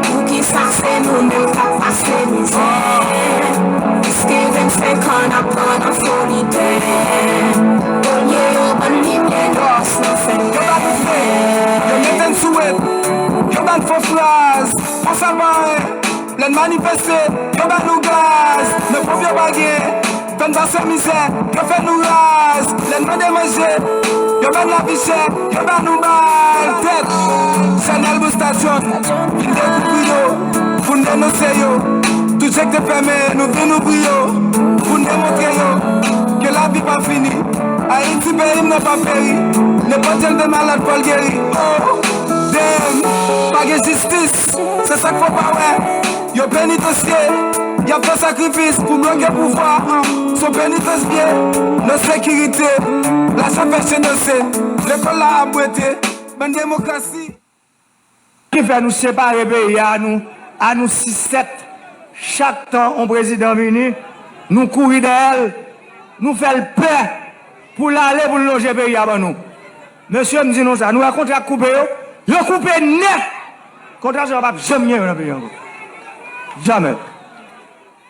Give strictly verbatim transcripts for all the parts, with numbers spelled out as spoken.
Poukisa se nou menm k ap pase mizè? Piske vennsenk an n ap pran nan foli tè. Olye yo ban n limyè, lòs nan fè. Yo ba nou fè, yo mete n sou wèt, yo ba n fo fraz, konsa pa anyen. Lè n manifeste, yo ba nou gaz, nan pwòp yo pa gen. Fè n pase mizè, yo fè nou raz. Lè n mande manje, yo ba n lavi chè, yo ba nou bal. Tèt, Chanèl Bousta John vin dekouvri yo, pou n denonse yo. Tout je k te fèmen, nou vin ouvri yo, pou n demontre yo ke lavi pa fini. Ayiti peyi m nan pa peri, nenpòt jan l te malad fò l geri. Oh, damn, pa gen jistis, se sa k fò pa wè. Yo penitansye, y ap fè sakrifis pou bloke pouvwa an. Se yon penitans vye, nan sekirite, lajan fè chen danse, lekòl la ap bwete, bann demokrasi. Ki fè nou separe peyi a, nou, a nou sis sèt, chak tan yon prezidan vini, nou kouri dèyè l, nou fè l pè pou l ale, pou l lonje peyi a ban nou. Mesye, m di nou sa, nou wè kontra k koupe yo? Yo koupe nèt! Kontra sa yo p ap janm gen yo nan peyi a ankò. Jamè.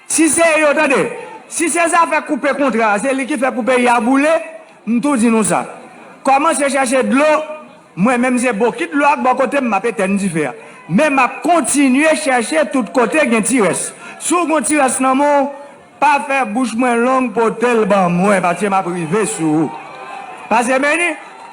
Si se yo, tande, si se zafè koupe kontra a, se li ki fè pou peyi a boule, m tou di nou sa. Kòmanse chèche dlo, mwen menm se bokit dlo ak bò kote m, m ap etèn dife a. Men m ap kontinye chèche tout kote gen ti rès. Si w gen ti rès nan men w, pa fè bouch mwen long, pote l ban mwen, paske m ap rive sou ou. Paske men ni,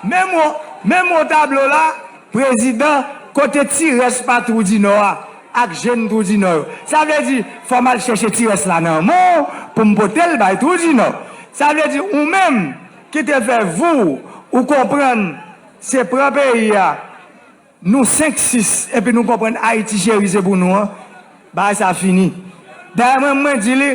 menm wo, menm wo tablo la, prezidan, kote ti rès pa Twou di Nò a, ak jèn Twou di Nò yo. Sa vle di, fò m al chèche ti rès la nan men w pou m pote l bay Twou di Nò. Sa vle di, ou menm ki te fè vou, ou konprann, se pran peyi a, nou senk sis, epi nou konprann Ayiti cheri se pou nou an, bagay sa fini. Dayè mwen, mwen di li,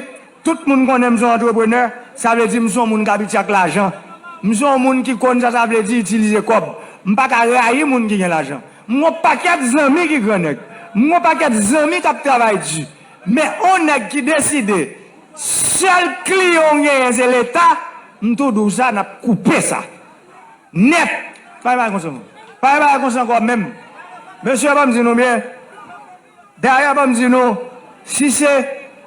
tout moun konnen m se yon antreprenè, sa vle di m se yon moun k abitye ak lajan. M se yon moun ki konn sa sa vle di itilize kòb. M pa ka rayi moun ki gen lajan. M gon pakèt zanmi ki gran nèg. M gon pakèt zanmi k ap travay di. Men on nèg ki deside, sèl kliyan w genyen se Leta, m tou di w sa, n ap koupe sa. Nèt! Pa gen bagay konsa ankò. Pa gen bagay konsa ankò menm. Mesye, ban m di nou byen. Dayè, ban m di nou, si se,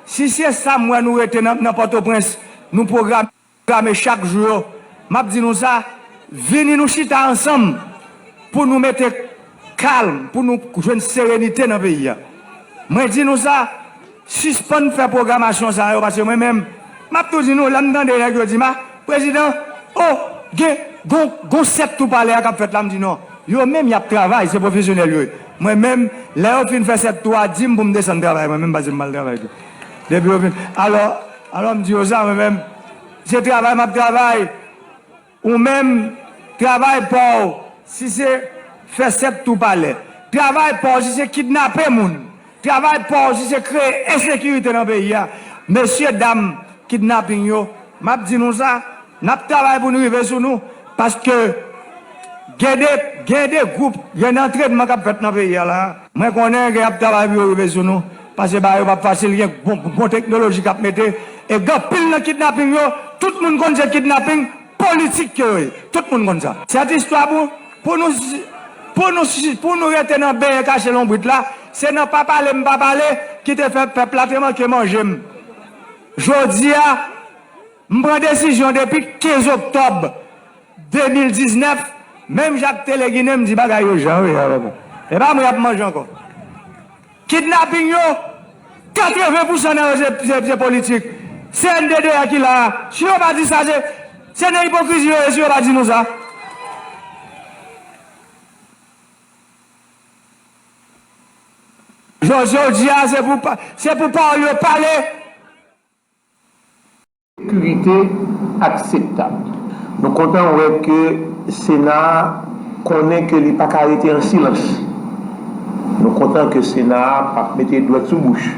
si se sa m wè nou rete nan, nan Pòtoprens, nou pwograme, pwograme chak jou yo, m ap di nou sa, vini nou chita ansanm pou nou mete kalm, pou nou jwenn serenite nan peyi a. Mwen di nou sa, sispann fè pwogramasyon sa yo, paske mwen menm, m ap tou di nou, lè m tande nèg yo di m, a, prezidan, o, gen, gon, gon sèt tou palè a k ap fèt la, m di non. Yo menm, y ap travay, se pwofesyonèl yo ye. Mwen menm, lè yo fin fè sèt tou a, di m pou m desann travay, mwen menm, paske m pral travay tou. Depi yo fin, alò, alò, m di yo sa, mwen menm, se travay m ap travay. Ou menm, travay pa w, si se fè sèt tou palè. Travay pa w, si se kidnape moun. Travay pa w, si se kreye ensekirite nan peyi a. Mesye, dam, kidnaping yo, m ap di nou sa, n ap travay pou n rive sou nou, paske gen de, gen de gwoup, gen de antrenman k ap fèt nan peyi a la. Mwen konnen gen y ap travay pou yo rive sou nou, paske bagay yo p ap fasil, gen bon, bon teknoloji k ap mete, e gen anpil nan kidnaping yo, tout moun konn se kidnaping politik ke yo ye. Tout moun konn sa. Sèt istwa pou, pou nou, pou nou, pou nou rete nan benyen kache lonbrit la, se nan pa pale m pa pale ki te fè pèp la te manke manje m. Jodi a, m pran desizyon depi kenz oktòb de mil diznèf, menm Jacques Téléguiné, m di bagay yo jan yo ye avè mwen. E pa mwen y ap manje ankò. Kidnaping yo, katreven pousan nan yo se, se, se politik. C N D D A ki la a. Si yo pa di sa, se, se nan ipokrizi yo ye, si yo pa di nou sa. Jodi, jodi a, se pou pa, se pou pawòl yo pale. Sekirite akseptab. Nou kontan wè ke Sena a konnen ke li pa ka rete an silans. Nou kontan ke Sena a p ap mete dwèt sou bouch,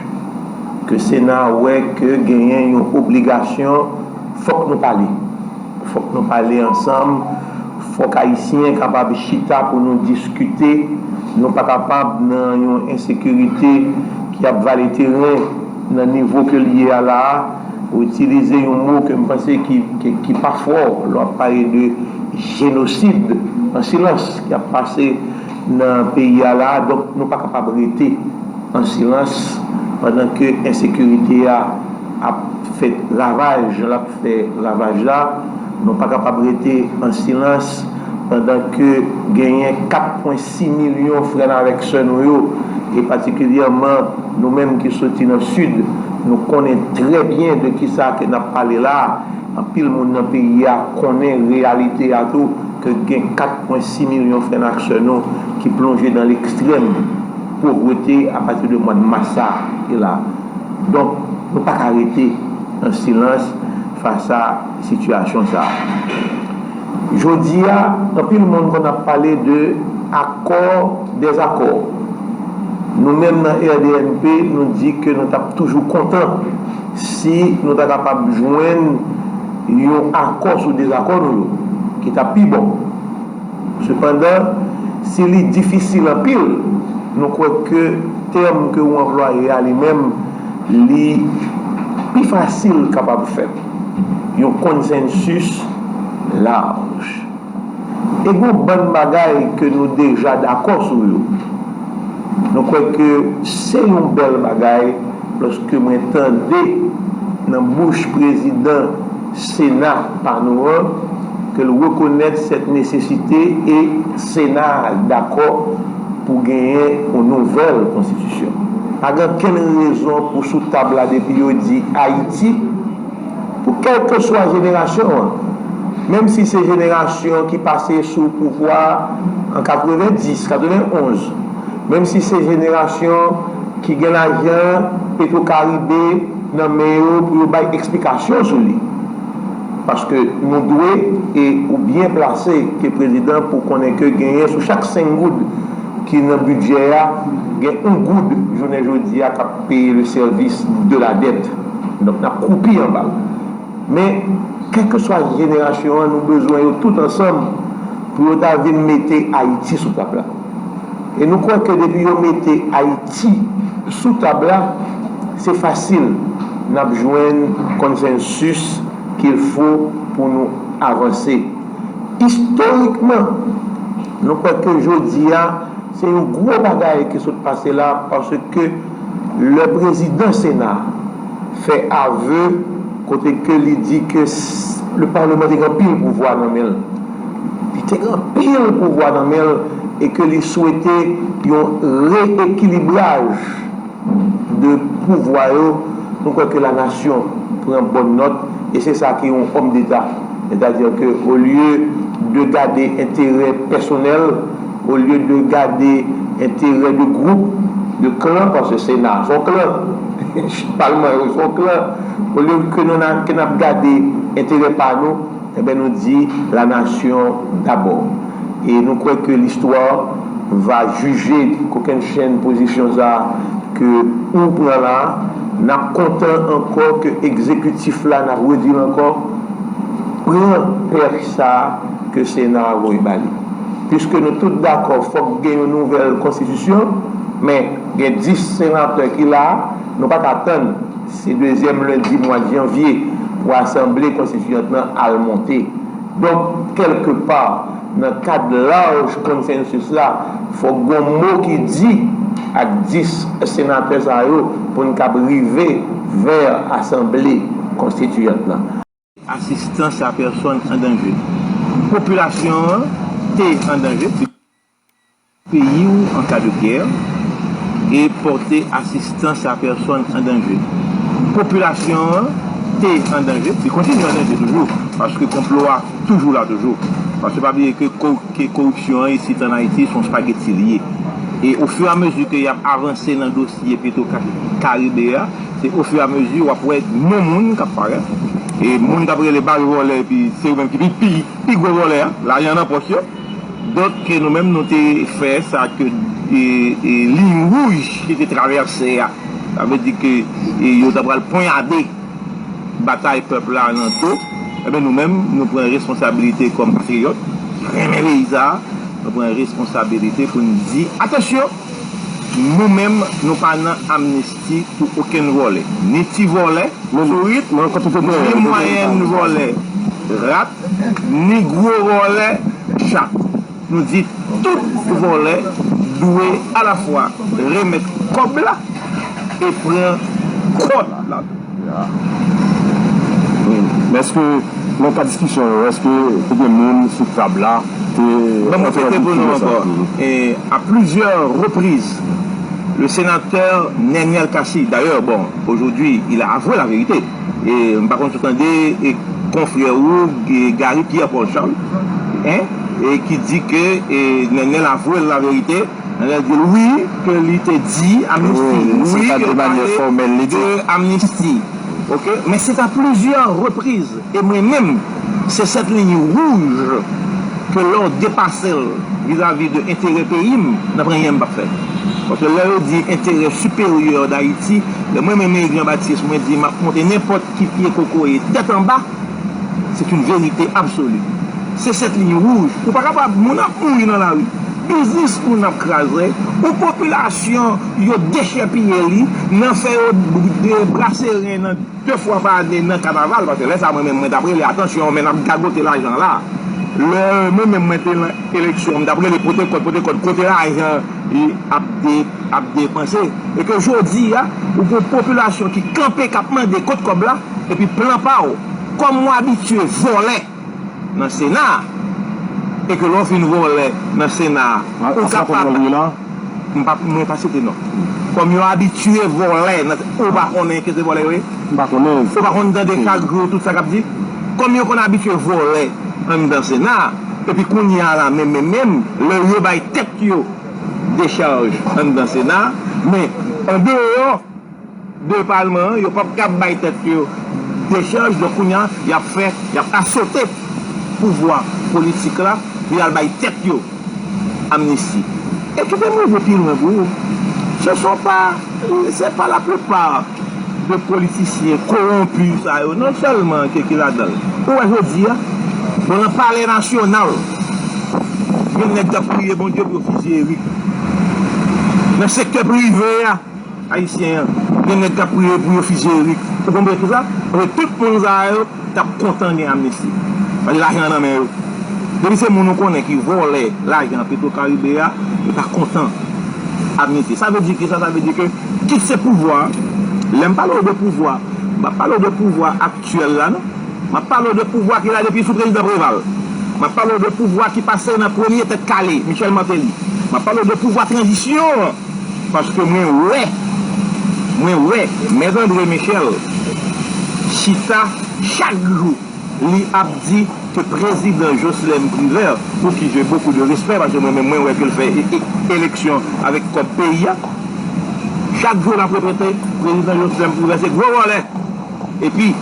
ke Sena a wè ke genyen yon obligasyon, fòk nou pale. Fòk nou pale ansanm, fòk Ayisyen kapab chita pou nou diskite. Nou pa kapab nan yon ensekirite ki ap vale teren nan nivo ke l ye a la a. Ou itilize yon mo ke m panse ki, ki, ki pa fò lè w ap pale de jenosid an silans k ap pase nan peyi a la, donk nou pa kapab rete an silans pandan ke ensekirite a ap fè ravaj, l ap fè ravaj la. Nou pa kapab rete an silans pandan ke genyen kat pwen sis milyon frè n avèk sè nou yo, e patikilyèman nou menm ki soti nan Sid, nou konnen trè byen de kisa ke n ap pale la. Anpil moun nan peyi a konnen reyalite a tou, ke gen kat pwen sis milyon frè n ak sè nou ki plonje nan lekstrèm povrete apati de mwa de mas sa e la. Donk, nou pa ka rete an silans fas a sitiyasyon sa a. Jodi a, anpil moun konn ap pale de akò dèzakò. Nou menm nan R D N P, nou di ke nou t ap toujou kontan si nou ta kapab jwenn yon akò sou dezakò nou yo, ki t ap pi bon. Sepandan, si li difisil anpil, nou kwè ke tèm ke ou anplwaye a li menm, li pi fasil kapab fèt. Yon konsensis laj. E gen yon bann bagay ke nou deja dakò sou yo. Nou kwè ke se yon bèl bagay lòske mwen tande nan bouch prezidan Sena pa nou an ke l rekonèt sèt nesesite e Sena a dakò pou genyen yon nouvèl konstitisyon. Pa gen okenn rezon pou sou tab la depi yo di Ayiti, pou kèlkeswa jenerasyon an, menm si se jenerasyon ki pase sou pouvwa an katrevenndis, katrevenonz, menm si se jenerasyon ki gen lajan Petro Caribe nan men yo pou yo bay eksplikasyon sou li. Paske nou dwe, e ou byen plase ke prezidan pou konnen ke genyen sou chak senk goud ki nan bidjè a, gen yon goud jounen jodi a k ap peye le service de la dette. Donk, n ap koupi anba l. Men, kèlkeswa jenerasyon an, nou bezwen yo tout ansanm pou yo ta vin mete Ayiti sou tab la. E nou kwè ke depi yo mete Ayiti sou tab la, se fasil n ap jwenn konsensis qu'il faut pou nou avanse. Istorikman, nou kwè ke jodi a, se yon gwo bagay ki sot pase la, paske lè prezidan Sena fè ave kote ke li di ke s- le Parlement te gen anpil pouvwa nan men l. Li te gen anpil pouvwa nan men l e ke li swete yon reyekilibraj de pouvwa yo, nou kwè ke lanasyon pran bòn nòt, e se sa ki yon òm deta. Sètadi ke olye de gade enterè pèsonèl, olye de gade enterè de gwoup, de klan, paske Sena se yon klan, palman yo se yon klan, olye ke nou na- ke n ap gade enterè pa nou, Ebyen, nou di la nation d'abord. E nou kwè ke l'histoire va juger kokennchenn pozisyon sa ke ou pran la. N ap kontan ankò ke egzekitif la, n ap redi l ankò, pran pèch sa ke Sena a voye ba li. Piske nou tout dakò, fòk gen yon nouvèl konstitisyon, men gen dis senatè ki la, nou pa ka tann. Se dezyèm lendi mwa janvye pou asanble konstitiyant lan al monte. Donk, kèlkepa, nan kad laj konsensis la, fòk gon mo ki di ak dis senatè sa yo pou n kab rive vè asanble konstitiyant lan. Assistance à personne en danger. Popilasyon an te an danje. Peyi w an ka de gè e pòte asistans a pèsòn an danje. Popilasyon an te an danje, li kontinye an danje toujou, paske konplo a toujou la toujou. Paske pa bliye ke ko- ke koripsyon an isit an Ayiti se yon spageti li ye. E ofiramezi ke y ap avanse nan dosye Petro Caribe a, se ofiramezi w ap wè non moun k ap parèt. E moun k ap rele bare vòlè, epi se yo menm ki pi, pi, pi gwo vòlè a, lajan nan pòch yo. Donk, nou menm, nou te fè sa ke e, e, liy wouj ki te travèse a. Sa vle di ke e, yo ta pral ponyade batay pèp la nan do. Ebyen, nou menm, nou pran responsabilite kòm patriyòt, ki renmen peyi sa a, nou pran responsabilite pou n di, atansyon, nou menm, nou pa nan amnisti pou okenn vòlè. Ni ti vòlè, sourit, ni mwayèn vòlè, rat, ni gwo vòlè, chat. Nou di tout vòlè dwe alafwa remèt kòb la e pran kòd la. Men èske nan kad diskisyon yo, èske te gen moun sou tab la te Ban mwen fete pou nou ankò. Et à plusieurs reprises, le sénateur Nenel Cassy, d'ailleurs, bon, aujourd'hui, il a avoué la vérité. E m pa konn si w tande e konfrè ou e Gary Pierre Paul Charles, hein, e ki di ke e Nenel avoué la vérité, Nenel di wi ke li te di amnisti, wi ke l pale de amnisti. Ok, men se a plizyè repriz. E mwen menm, se sèt liy wouj ke lè w depase l vizavi de enterè peyi m, n ap anyen m p ap fè. Paske lè yo di enterè siperyè d Ayiti, lè mwen menm Eric Jean Baptiste, mwen di m ap monte nenpòt ki pye kokoye tèt anba, c'est une vérité absolue. Se sèt liy wouj. Ou pa kapab, moun ap mouri nan lari. Biznis moun ap kraze. Yon popilasyon yo dechèpiye li, nan fè yo brase ren nan de fwa pa ane nan kanaval, paske lè sa mwen menm mwen t ap rele atansyon, men n ap gagote lajan la. Lè mwen menm mwen te nan eleksyon, m t ap rele pote kòd, pote kòd, kote lajan ap de, ap depanse. E ke jodi a, ou gen yon popilasyon ki kanpe, k ap mande kot kòb la, epi plan pa w, kòm w abitye vòlè nan Sena, e ke lè w fin vòlè nan Sena, ou kapab. M pa, mwen pa site non. Kòm yo abitye vòlè, ou pa konnen ke se vòlè yo ye? M pa konnen. Ou pa konn tande chak jou tout sa k ap di? Kòm yo konn abitye vòlè anndan Sena, epi kounye a la menm, menm, menm, lè yo bay tèt yo dechaj anndan Sena, men andeyò de palman an, yo p ap kab bay tèt yo dechaj, donk kounye a, y ap fè, y ap asote pouvwa politik la pou y al bay tèt yo amnisti. E kite m rive pi lwen pou ou. Ce sont pas, c'est pas la plupart de politisyen kowonpi sa yo non sèlman ke ki ladan l. Ou wè jodi a, bon, nan Palè Nasyonal, gen nèg k ap priye Bondye pou yo fizye Eric. Nan sektè prive a, ayisyen an, gen nèg k ap priye pou yo fizye Eric. Ou konprann ki sa? Paske tout moun sa yo t ap kontan gen amnisti. Paske lajan an nan men yo. Depi se moun ou konnen ki vòlè lajan Petro Caribe a, yo ta kontan amnisti. Sa vle di ki sa? Sa vle di ke kit se pouvwa, lè m pale w de pouvwa, m pa pale w de pouvwa aktyèl la non. M ap pale w de pouvwa ki la depi sou prezidan Preval. M ap pale w de pouvwa ki pase nan premye tèt kale, Michel Martelly. M ap pale w de pouvwa tranzisyon an. Paske mwen wè, mwen wè Mèt André Michel chita chak jou li ap di ke prezidan Jocelerme Privert, pour qui j'ai beaucoup de respect, paske mwen menm mwen wè ke l fè e- e- eleksyon avèk kòb peyi a, chak jou l ap repete prezidan Jocelerme Privert se gwo vòlè. Epi,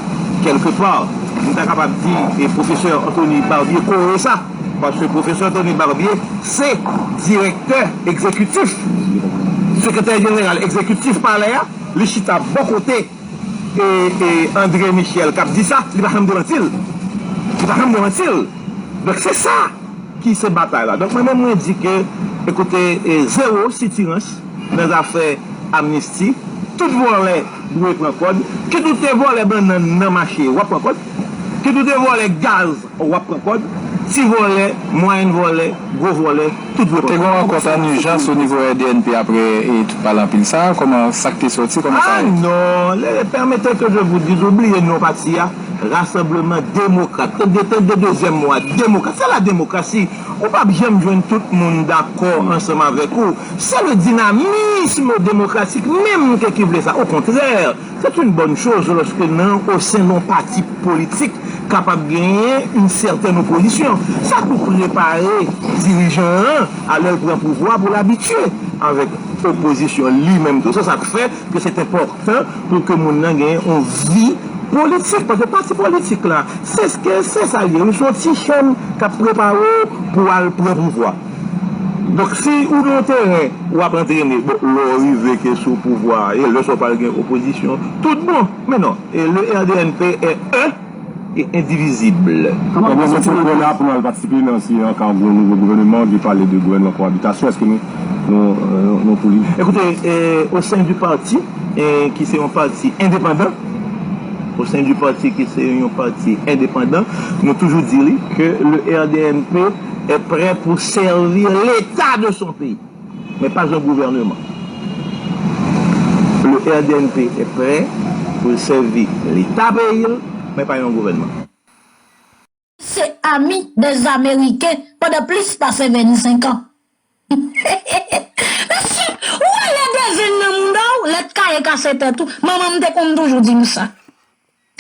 kèlke pa, m ta kapab di e pwofesè Anthony Barbier kore sa, paske pwofesè Anthony Barbier se direktè egzekitif, sekretè jeneral egzekitif palè a, li chita bò kote e, e André Michel k ap di sa, li pa janm demanti l. Li pa janm demanti l. Donk se sa ki se batay la. Donk mwen menm mwen di ke, ekoute, e, zewo sitirans nan zafè amnisti. Tout vòlè dwe pran kòd. Kit ou te vòlè bannann nan mache, w ap pran kòd. Kit ou te vòlè gaz, w ap pran kòd. Ti vòlè, mwayèn vòlè, gwo vòlè, tout dwe pran kòd. Te gen yon rankont an ijans onivo R D N P apre e tout pale anpil sa. Kòman sa k te sòti, kòman sa ye? Ah non, le, permettez que je vous dise, oubliye non pati a. Rassemblement Démocrate. Tande, tande dezyèm mo a, demokrat. Se la demokrasi. Ou p ap janm jwenn tout moun dakò ansanm avèk ou. C'est le dynamisme démocratique menm ke ki vle sa. Au contraire, c'est une bonne chose lorsque nan o sen yon pati politik kapab genyen une certaine opposition. Sa pou prepare dirijan an a lè l pran pouvwa pou l abitye avèk opozisyon li menm tou. Se sa k fè ke se enpòtan pou ke moun nan genyen yon vi politik. Paske pati politik la, se, se sa l ye. Wi, se yon ti chanm k ap prepare w pou w al pran pouvwa. Donk, si ou nan yon teren, w ap antrene, bon, lè w rive ke sou pouvwa a, e lè sa w pral gen opozisyon, tout bon. Men non, e le R D N P est un et indivisible. Ebyen, nou te kwè la pou nou al patisipe nan, si an ka gen yon nouvo gouvènman, li pale de gouvènman koabitasyon, èske nou, nou, euh, nou pou li? Écoutez, euh, au sein du parti, euh, ki se yon pati endepandan, au sein du parti ki se yon pati endepandan, nou toujou di li ke le R D N P est prêt pour servir l'État de son pays, mais pas un gouvernement. Le R D N P est prêt pour servir l'État pays, mais pas un gouvernement. Se ami des Américains pandan plis pase vennsenk an. Mesye, ou wè lè dezen nan mouda w, lèt kaye kase tèt ou. Manman m te konn toujou di m sa.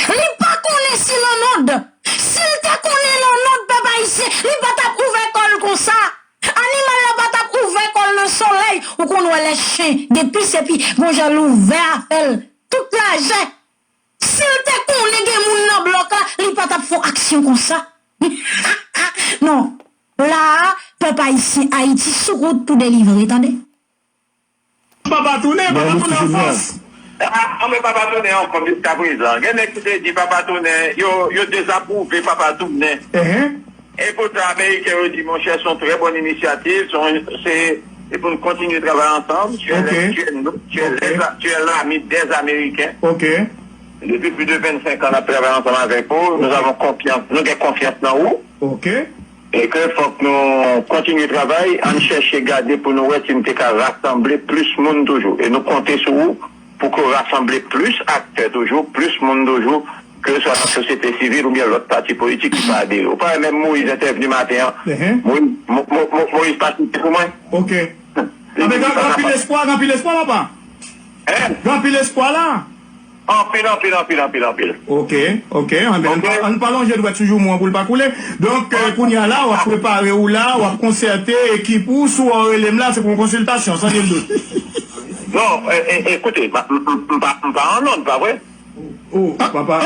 Li pa konnen si l annòd. Si l te konnen l annòd, pèp ayisyen, li pa t ap ouvè kò l konsa. Animal la pa t ap ouvè kò l nan solèy. Ou konn wè lè chen gen pis epi gon jan l ouvè afè l. Tout lajè. Si l te konnen gen moun nan blòk la, li pa t ap fè yon aksyon konsa. Non. La a, pèp ayisyen, Ayiti sou wout pou delivre, tande. Papa tounen, papa tounen an fòs. Anmwe papa tounen an fòm jiska prezan. Gen nèg ki te di papa tounen, yo, yo dezapwouve papa tounen. E poutan Ameriken yo di, monchè, se yon trè bòn inisyativ, se, se pou n kontinye travay ansanm, tu es, tu es, tu es, tu es l'ami des Américains. Depi plis de vennsenk an n ap travay ansanm avèk ou, nou avon konfyans, nou gen konfyans nan ou. E ke fòk nou kontinye travay, ann chèche gade pou nou wè si n te ka rasanble plis moun toujou. E nou konte sou ou pou ke w rasanble plis aktè toujou, plis moun toujou, ke swa nan sosyete sivil oubyen lòt pati politik ki pa adere. Ou pa wè menm Moyiz entèvni maten an, Moyiz, Mo, Mo, Mo, Moyiz pa site pou mwen. Ok. Anben gen anpil espwa, gen anpil espwa papa. Gen anpil espwa la. Anpil, anpil, anpil, anpil, anpil. Ok, ok. Anben ann pa lonje dwèt sou joumou an pou l pa koule. Donk, kounye a la, w ap prepare w la, w ap konsète ekip ou, si w rele m la, se pou yon konsiltasyon, san nil dout. Non, e, e, ekoute, m, m, m, m pa, m pa annòd, pa vre? Oh, papa.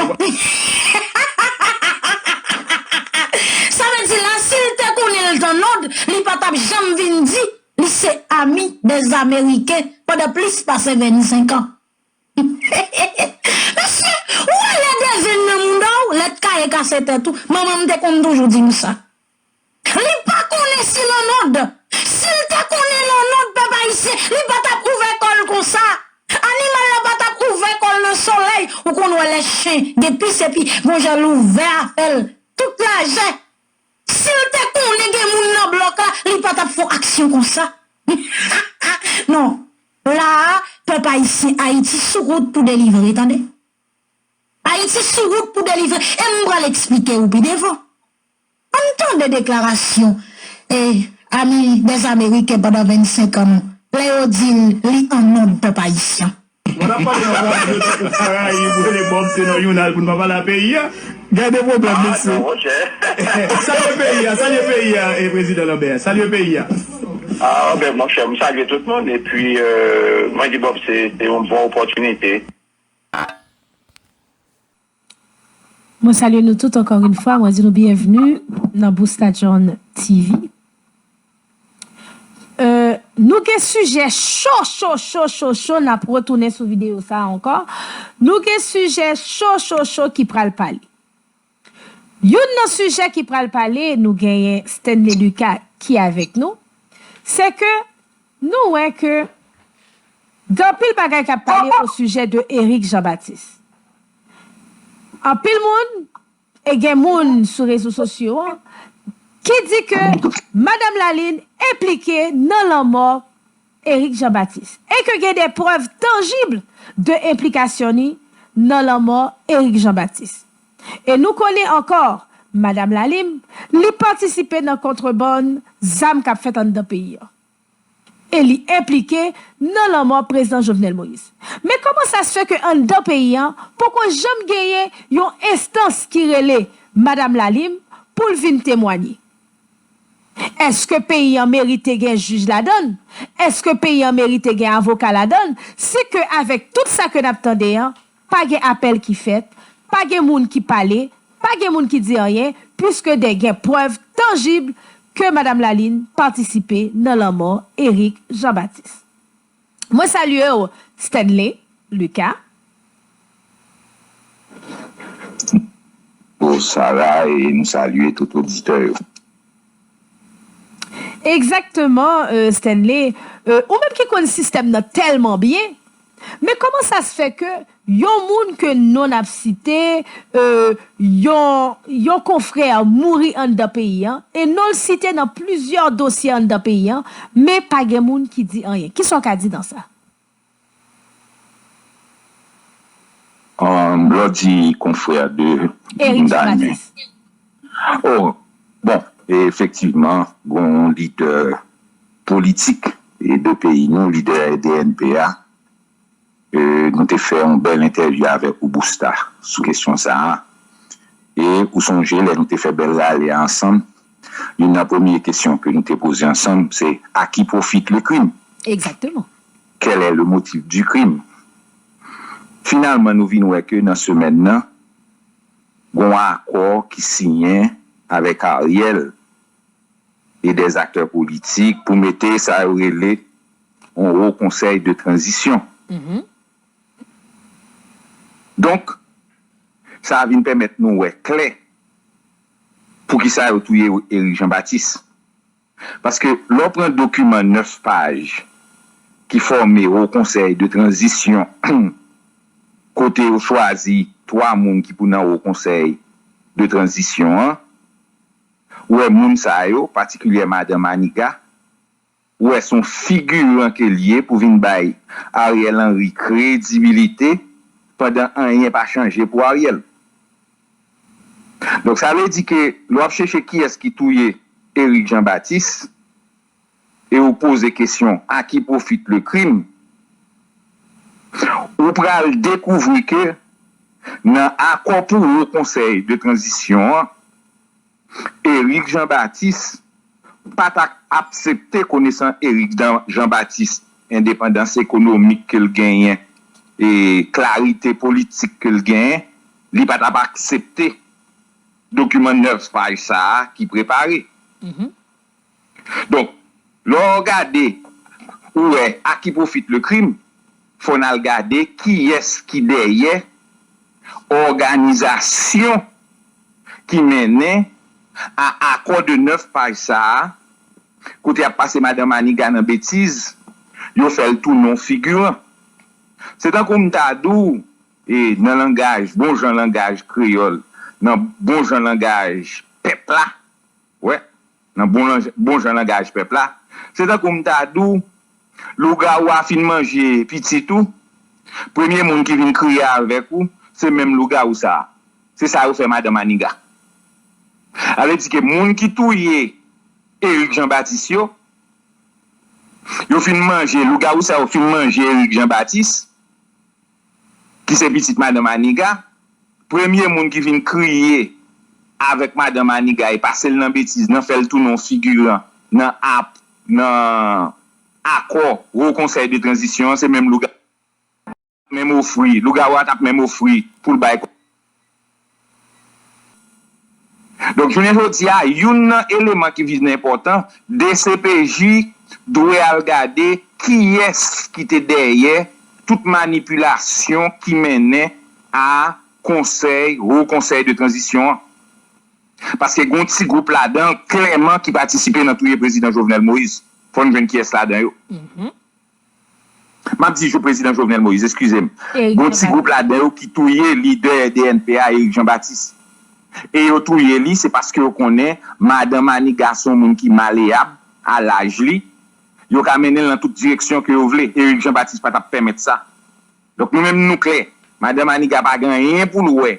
Sa vle di la, si l te konnen l t annòd, li pa t ap janm vin di li se ami des Américains pandan plis pase vennsenk an. Mesye, ou wè lè dezen nan mouda w, lèt kaye kase tèt ou. Manman m te konn toujou di m sa. Li pa konnen si l annòd. Si l te konnen l annòd, pèp ayisyen, li pa t ap ouvè kò l konsa. Animal la pa t ap ouvè kò l nan solèy. Ou konn wè lè chen gen pis epi gon jan l ouvè afè l. Tout lajè. Si l te konnen gen moun nan blòk la, li pa t ap fè yon aksyon konsa. Non. La a, pèp ayisyen, Ayiti sou wout pou delivre, tande. Ayiti sou wout pou delivre. E m pral eksplike w pi devan. Ann tande deklarasyon, e, ami des Américains pandan vennsenk an, lè yo di l li annòd pèp ayisyen. Mwen ap pale nan radyo tankou Karayib, ou rele Bob, se nan jounal pou n pa pale a peyi a. Gade pwoblèm, mesye. Salye peyi a, salye peyi a, e Prezidan Lambert. Salye peyi a. Ah, ben, monchè, m salye tout moun, epi, euh, mwen di Bob, se, se yon bon opòtinite. Mwen salye nou tout ankò yon fwa, mwen di nou byenvni nan Bousta John T V. Euh, nou gen sijè cho, cho, cho, cho, cho, n ap retounen sou videyo sa a ankò. Nou gen sijè cho, cho, cho ki pral pale. Youn nan sijè ki pral pale, nou genyen Stanley Lucas ki avèk nou, se ke nou wè ke gen anpil bagay k ap pale o sijè de Eric Jean Baptiste. Anpil moun, e gen moun sou rezo sosyo an, ki di ke Madanm Laline enplike nan lanmò Eric Jean Baptiste, e ke gen de prèv tanjib de enplikasyon ni nan lanmò Eric Jean Baptiste. E nou konnen ankò, Madanm Laline, li patisipe nan kontrebann zam k ap fèt anndan peyi an. E li enplike nan lanmò Prezidan Jovenel Moïse. Men kòman sa se fè ke anndan peyi an, poko janm genyen yon enstans ki rele Madanm Laline pou l vin temwanye? Èske peyi an merite gen jij ladan l? Èske peyi an merite gen avoka ladan l? Si ke avèk tout sa ke n ap tande an, pa gen apèl ki fèt, pa gen moun ki pale, pa gen moun ki di anyen, piske de gen prèv tanjib ke Madanm Laline patisipe nan lanmò Eric Jean Baptiste. Mwen salye w, Stanley Lucas. Pou Sarah e nou salye tout oditè yo. Egzakteman, euh, Stanley. Euh, ou menm ki konn sistèm nan tèlman byen, Men kòman sa se fè ke yon moun ke non ap site, euh, yon, yon konfrè mouri anndan peyi an, e non l site nan plizyè dosye anndan peyi an, men pa gen moun ki di anyen? Kisa w ka di nan sa? Um, lè w di konfrè de Eric Jean Baptiste. Oh, bon, efektivman, gon lidè politik de peyi nou, lidè D N P a, e, nou te fè yon bèl entèvyou avèk ou, Busta, sou kesyon sa a. E ou sonje, lè nou te fè bèl rale a ansanm, youn nan premye kesyon ke nou te poze ansanm, se: à qui profite le crime? Exactement. Quel est le motif du crime? Finalman, nou vin wè ke nan semèn nan, gon akò ki siyen avèk Ariel e dè aktè politik pou mete sa yo rele yon wo konsèy de tranzisyon. Donk, sa a vin pèmèt nou wè klè poukisa yo touye Eric Jean Baptiste. Paske lè w pran dokiman nèf paj ki fòme wo konsèy de tranzisyon, kote yo chwazi twa moun ki pou nan wo konsèy de tranzisyon an, ou wè moun sa yo, patikilyè madan Maniga, ou wè se yon figiran ke l ye pou vin bay Ariel Henry kredibilite pandan anyen pa chanje pou Ariel. Donk, sa vle di ke lè w ap chèche kiyès ki touye Eric Jean Baptiste, e ou poze kesyon: à qui profite le crime? Ou pral dekouvri ke nan akò pou wo konsèy de tranzisyon an, Eric Jean Baptiste pa t ap aksepte, konesan Eric Jean Baptiste, endepandans ekonomik ke l genyen e klarite politik ke l genyen, li pa t ap aksepte dokiman nèf paj sa a ki prepare. Donk, lè w gade, ou wè à qui profite le crime, fò n al gade kiyès ki dèyè òganizasyon ki mennen a akò de nèf paj sa a, kote y ap pase madan Maniga nan betiz, yo fè l tounen yon figiran. Se tankou m ta di w, e, nan langaj, bon jan langaj kreyòl, nan bon jan langaj pèp la, wè, nan bon, bon jan langaj pèp la, se tankou m ta di w, lougawou a fin manje pitit ou, premye moun ki vin kriye avèk ou, se menm lougawou sa a. Se sa yo fè madan Maniga. Sa vle di ke moun ki touye Eric Jean Baptiste yo, yo fin manje, lougawou sa yo fin manje Eric Jean Baptiste, ki se pitit madan Maniga, premye moun ki vin kriye avèk madan Maniga e pase l nan betiz, nan fè l tounen yon figiran nan ap, nan akò wo konsèy de tranzisyon an, se menm lougawou menm ofri, lougawou a t ap menm ofri pou l bay. Donk, jounen jodi a, youn nan eleman ki vin enpòtan, D C P J dwe al gade kiyès ki te dèyè tout manipilasyon ki mennen a konsèy, wo konsèy de tranzisyon an. Paske gen yon ti gwoup ladan l, klèman, ki patisipe nan touye prezidan Jovenel Moïse. Fò n jwenn kiyès ladan yo. M ap di jou prezidan Jovenel Moïse, eskize m. Gen yon ti gwoup ladan yo ki touye lidè D N P a, Eric Jean Baptiste. E yo touye li, se paske yo konnen madan Maniga se yon moun ki maleyab a laj li. Yo ka mennen l nan tout direksyon ke yo vle. Eric Jean Baptiste pa t ap pèmèt sa. Donk, nou menm, nou klè. Madan Maniga pa gen anyen pou l wè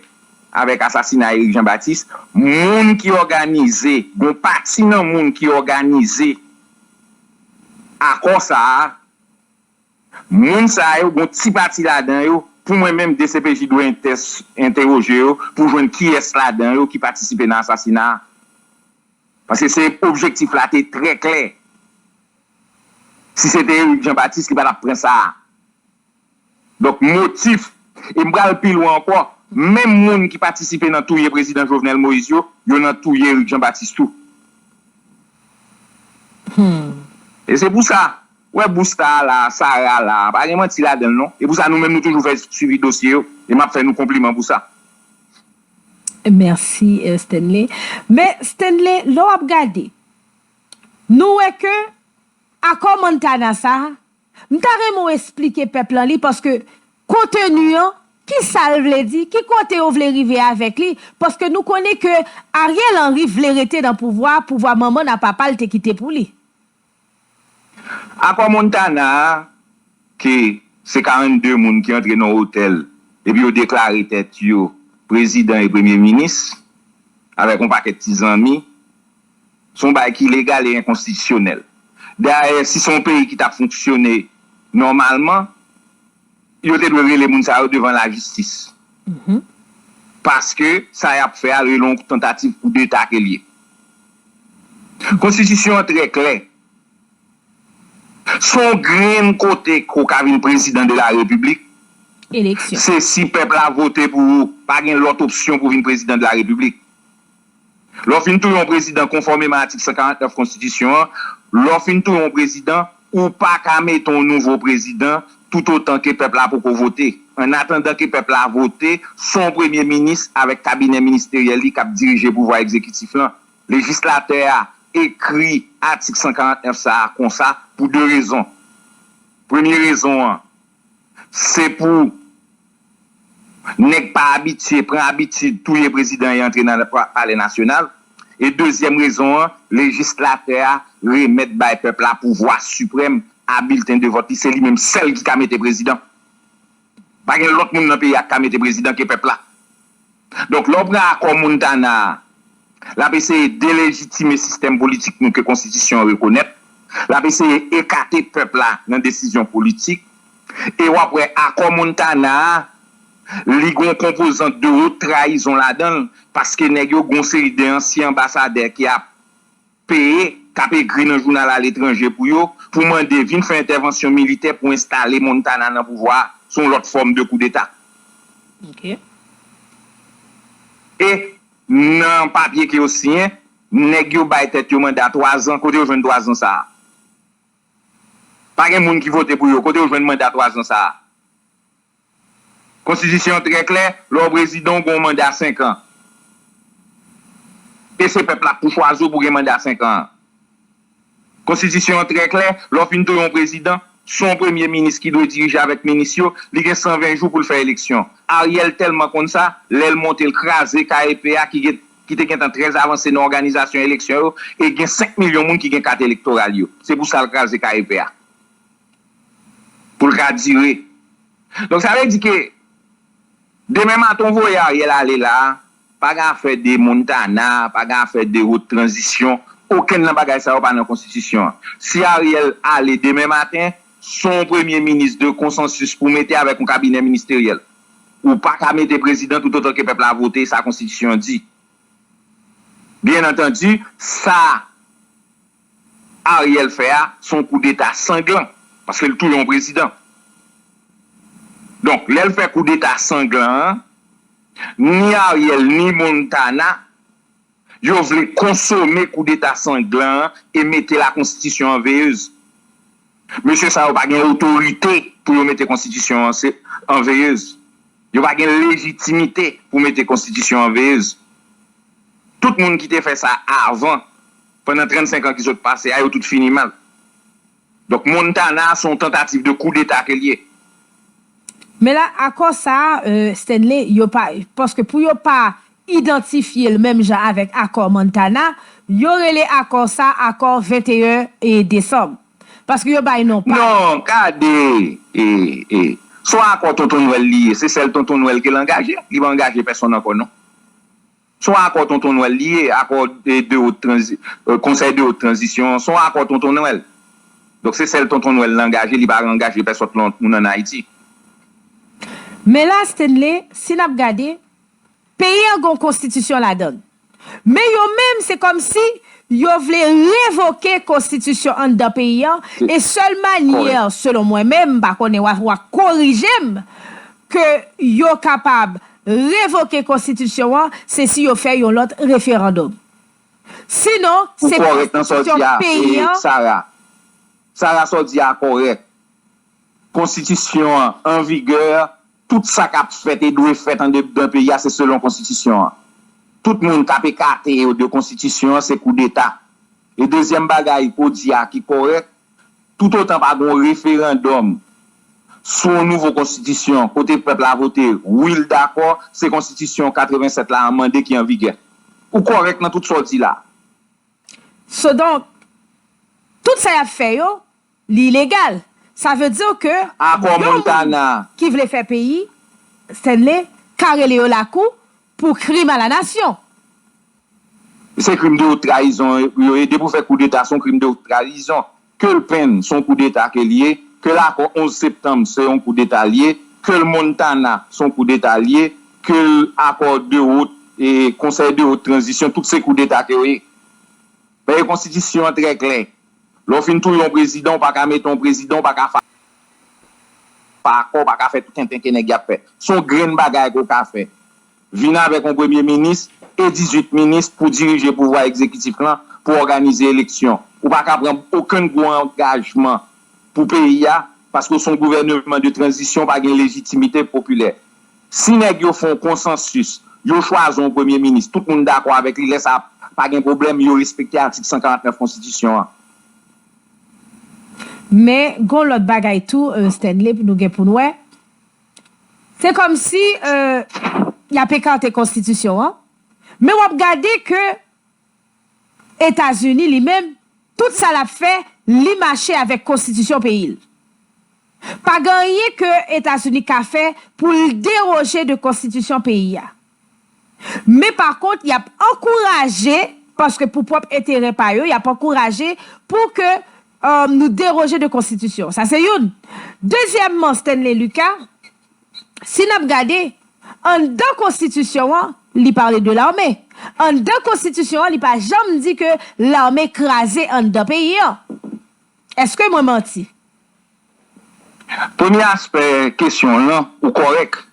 avèk asasina Eric Jean Baptiste. Moun ki òganize, gon pati nan moun ki òganize akò sa a, moun sa yo, gon ti pati ladan yo, pou mwen menm, D C P J dwe entès-, entèwoje yo pou jwenn kiyès ladan yo ki patisipe nan asasina a. Paske se objektif la te trè klè. Si se te Eric Jean Baptiste, li pa t ap pran sa a. Donk, motif, e m pral pi lwen ankò, menm moun ki patisipe nan touye prezidan Jovenel Moïse yo, yo nan touye Eric Jean Baptiste tou. E se pou sa, wè Busta la, Sarah la, pa gen manti ladan l non. E pou sa nou menm nou toujou fè swivi dosye yo, e m ap fè nou konpliman pou sa. Mèsi, eh, Stanley. Men, Stanley, lè w ap gade, nou wè ke akò Montana sa a, M ta renmen w esplike pèp lan li, paske konteni an, ki sa l vle di, ki kote yo vle rive avèk li, paske nou konnen ke Ariel Henry vle rete nan pouvwa, pouvwa manman n a papa l te kite pou li. Akò Montana a, ke se karannde moun ki antre nan otèl epi yo deklare tèt yo prezidan e premye minis avèk yon pakèt ti zanmi, se yon bagay ki legal e enkonstitisyonèl. Dayè, si se yon peyi ki t ap fonksyone nòmalman, yo te dwe rele moun sa yo devan lajistis. Paske sa y ap fè a rele yon tantativ koudeta ke l ye. Konstitisyon an trè klè. Se yon grenn kote ke w ka vin prezidan de la repiblik, Eleksyon. Se si pèp la vote pou ou, pa gen lòt opsyon pou vin prezidan de la repiblik. Lè w fin touye yon prezidan konfòmeman atik san karant nèf konstitisyon an, lè w fin touye yon prezidan, ou pa ka mete yon nouvo prezidan toutotan ke pèp la poko vote. Annatandan ke pèp la vote, se yon premye minis avèk kabinè ministeryèl li k ap dirije pouvwa egzekitif lan. Lejislatè a ekri atik san karant nèf sa a konsa pou de rezon. Premye rezon an, se pou nèg pa abitye pran abitid touye prezidan e antre nan Palè Nasyonal. E dezyèm rezon an, lejislatè a remèt bay pèp la pouvwa siprèm a bilten de vòt li. Se li menm sèl ki ka mete prezidan. Pa gen lòt moun nan peyi a k ka mete prezidan ke pèp la. Donk, lè w pran akò Montana a, l ap eseye delejitime sistèm politik nou ke konstitisyon an rekonèt. L ap eseye ekate pèp la nan desizyon politik. E w ap wè akò Montana a, li gen yon konpozant de wot trayizon ladan l, paske nèg yo gen yon seri de ansyen anbasadè ki ap peye, k ap ekri nan jounal aletranje pou yo, pou mande vin fè entèvansyon militè pou enstale Montana nan pouvwa a, se yon lòt fòm de koudeta. E nan papye ke yo siyen, nèg yo bay tèt yo manda twa zan. Kote yo jwenn twa zan sa a? Pa gen moun ki vote pou yo. Kote yo jwenn manda twa zan sa a? Konstitisyon an trè klè, lè w prezidan w gen yon manda senk an. E se pèp la k pou chwazi w pou gen manda senk an an. Konstitisyon an trè klè, lè w fin touye yon prezidan, se yon premye minis ki dwe dirije avèk minis yo, li gen san ven jou pou l fè eleksyon. Ariel tèlman konn sa, lè l monte l kraze K E P a ki gen ki te gentan trè avanse nan òganizasyon eleksyon yo e gen senk milyon moun ki gen kat elektoral yo. Se pou sa l kraze K E P a. Pou l ka dire. Donk sa vle di ke demen maten w voye Ariel ale la a, pa gen afè de Montana, pa gen afè de wot tranzisyon, okenn nan bagay sa yo pa nan konstitisyon an. Si Ariel ale demen maten, se yon premye minis de konsansis pou mete avèk yon kabinè ministeryèl. Ou pa ka mete prezidan toutotan ke pèp la vote, sa konstitisyon an di. Byen antandi, sa Ariel fè a, se yon koudeta sanglan, paske l touye yon prezidan. Donk, lè l fè koudeta sanglan an, ni Ariel, ni Montana, yo vle konsome koudeta sanglan an e mete lakonstitisyon an veyez. Mesye sa yo pa gen otorite pou yo mete konstitisyon an veyez. Yo pa gen lejitimite pou mete konstitisyon an veyez. Tout moun ki te fè sa avan, pandan trannsenk an ki sot pase a, yo tout fini mal. Donk, Montana se yon tantativ de koudeta ke l ye. Men la, akò sa a, Stanley, yo pa, paske pou yo pa idantifye l menm jan avèk akò Montana, yo rele akò sa akò venteyen desanm. Paske yo bay non pa. Non, gade, e, e, se yon akò Tonton Nwèl li ye, se sèl Tonton Nwèl ke l angaje, li pa angaje pèsonn ankò non. Se yon akò Tonton Nwèl li ye, akò de wot tranzi, konsèy de wot tranzisyon, se yon akò Tonton Nwèl. Donk se sèl Tonton Nwèl l angaje, li pa angaje pèsòt lòt moun ann Ayiti. Men la, Stanley, si n ap gade, peyi an gen yon konstitisyon ladan l. Men yo menm, se kòmsi yo vle revoke konstitisyon anndan peyi an, e sèl manyè, selon mwen menm, m pa konnen w a, w a korije m, ke yo kapab revoke konstitisyon an, se si yo fè yon lòt referandòm. Sinon, se konstitisyon peyi an. Sara, sa w di a kòrèk. Konstitisyon an an vigè, tout sa k ap fèt e dwe fèt anndan peyi a, se selon konstitisyon an. Tout moun k ap ekate yo de konstitisyon an, se koudeta. E dezyèm bagay ke w di a ki kòrèk, Toutotan pa gen yon referandòm sou yon nouvo konstitisyon, kote pèp la vote, wi, l dakò, se konstitisyon katrevennsèt la an mande ki an vigè. Ou kòrèk nan tout sa w di la. So, donk, tout sa y ap fè yo, li ilegal. Sa vle di ke Akò yon moun Montana. Ki vle fè peyi, Stanley, ka rele yo lakou pou krim a la nasyon. Se krim de wot trayizon yo ye. Depi w fè koudeta, se yon krim de wot trayizon. Ke l Penn, se yon koudeta ke l ye. Ke l akò onz septanm, se yon koudeta l ye. Ke l Montana, se yon koudeta l ye. Ke l akò de wot, e konsèy de wot tranzisyon, tout se koudeta ke yo ye. Paske konstitisyon an trè klè. Lè w fin touye yon prezidan, w pa ka mete yon prezidan, w pa ka fè akò, w pa ka fè tout tenten ke nèg y ap fè. Se yon grenn bagay ke w ka fè. Vin avèk yon premye minis e dizuit minis pou dirije pouvwa egzekitif lan, pou òganize eleksyon. Ou pa ka pran okenn gwo angajman pou peyi a, paske w se yon gouvèneman de tranzisyon, pa gen lejitimite popilè. Si nèg yo fè yon konsansis, yo chwazi yon premye minis, tout moun dakò avèk li, lè sa a pa gen pwoblèm, yo respekte atik san karant nèf konstitisyon an. Men, gon lòt bagay tou, euh, Stanley, pou nou gen pou n wè. Se kòmsi euh, y ap ekate konstitisyon an. Men w ap gade ke Etazini li menm, tout sa l ap fè, li mache avèk konstitisyon peyi l. Pa gen anyen ke Etazini ka fè pou l deroje de konstitisyon peyi a. Men pa kont, y ap ankouraje, paske pou pwòp enterè pa yo, y ap ankouraje pou ke euh, nou deroje de konstitisyon. Sa se youn. Dezyèmman, Stanley Lucas, si n ap gade, anndan konstitisyon an, li pale de lame. Anndan konstitisyon an, li pa janm di ke lame kraze anndan peyi an. Èske mwen manti? Premye aspè kesyon w lan, ou kòrèk.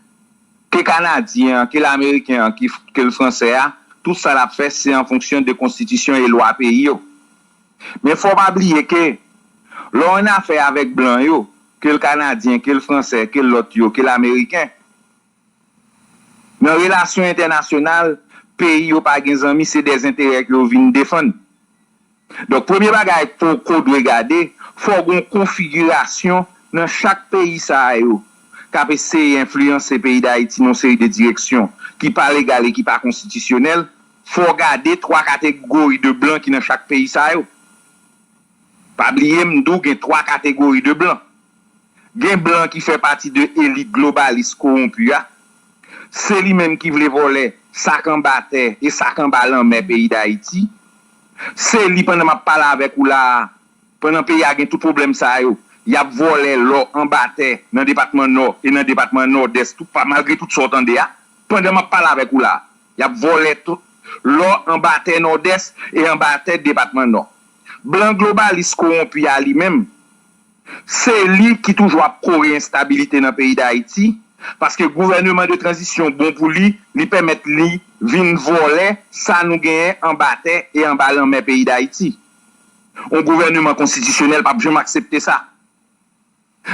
Ke Kanadyen an, ke l Ameriken an, ke, ke l Fransè a, tout sa l ap fè, se an fonksyon de konstitisyon e lwa peyi yo. Men fò w pa bliye ke, lè w annafè avèk blan yo, ke l Kanadyen, ke l Fransè, ke l lòt yo, ke l Ameriken, nan relasyon entènasyonal, peyi yo pa gen zanmi, se dèzenterè ke yo vin defann. Donk, premye bagay ke w dwe gade, fò gen yon konfigirasyon nan chak peyi sa a yo k ap eseye enfliyanse peyi Dayiti nan yon seri de direksyon ki pa legal e ki pa konstitisyonèl. Fò w gade twa kategori de blan ki nan chak peyi sa yo. Pa bliye m di w gen twa kategori de blan. Gen blan ki fè pati de elit globalis kowonpi a. Se li menm ki vle vòlè sa k anba tè e sa k anba lanmè peyi Dayiti. Se li, pandan m ap pale avèk ou la a, pandan peyi a gen tout pwoblèm sa yo, y ap vòlè lò anba tè nan depatman Nò e nan depatman Nòdès, tout pa, malgre tout sa w tande a. Pandan m ap pale avèk ou la a, y ap vòlè tout lò anba tè Nòdès e anba tè depatman Nò. Blan globalis kowonpi a li menm, se li ki toujou ap kore enstabilite nan peyi Dayiti, paske gouvèneman de tranzisyon bon pou li, li pèmèt li vin vòlè sa nou genyen anba tè e anba lanmè peyi Dayiti. Yon gouvèneman konstitisyonèl p ap janm aksepte sa.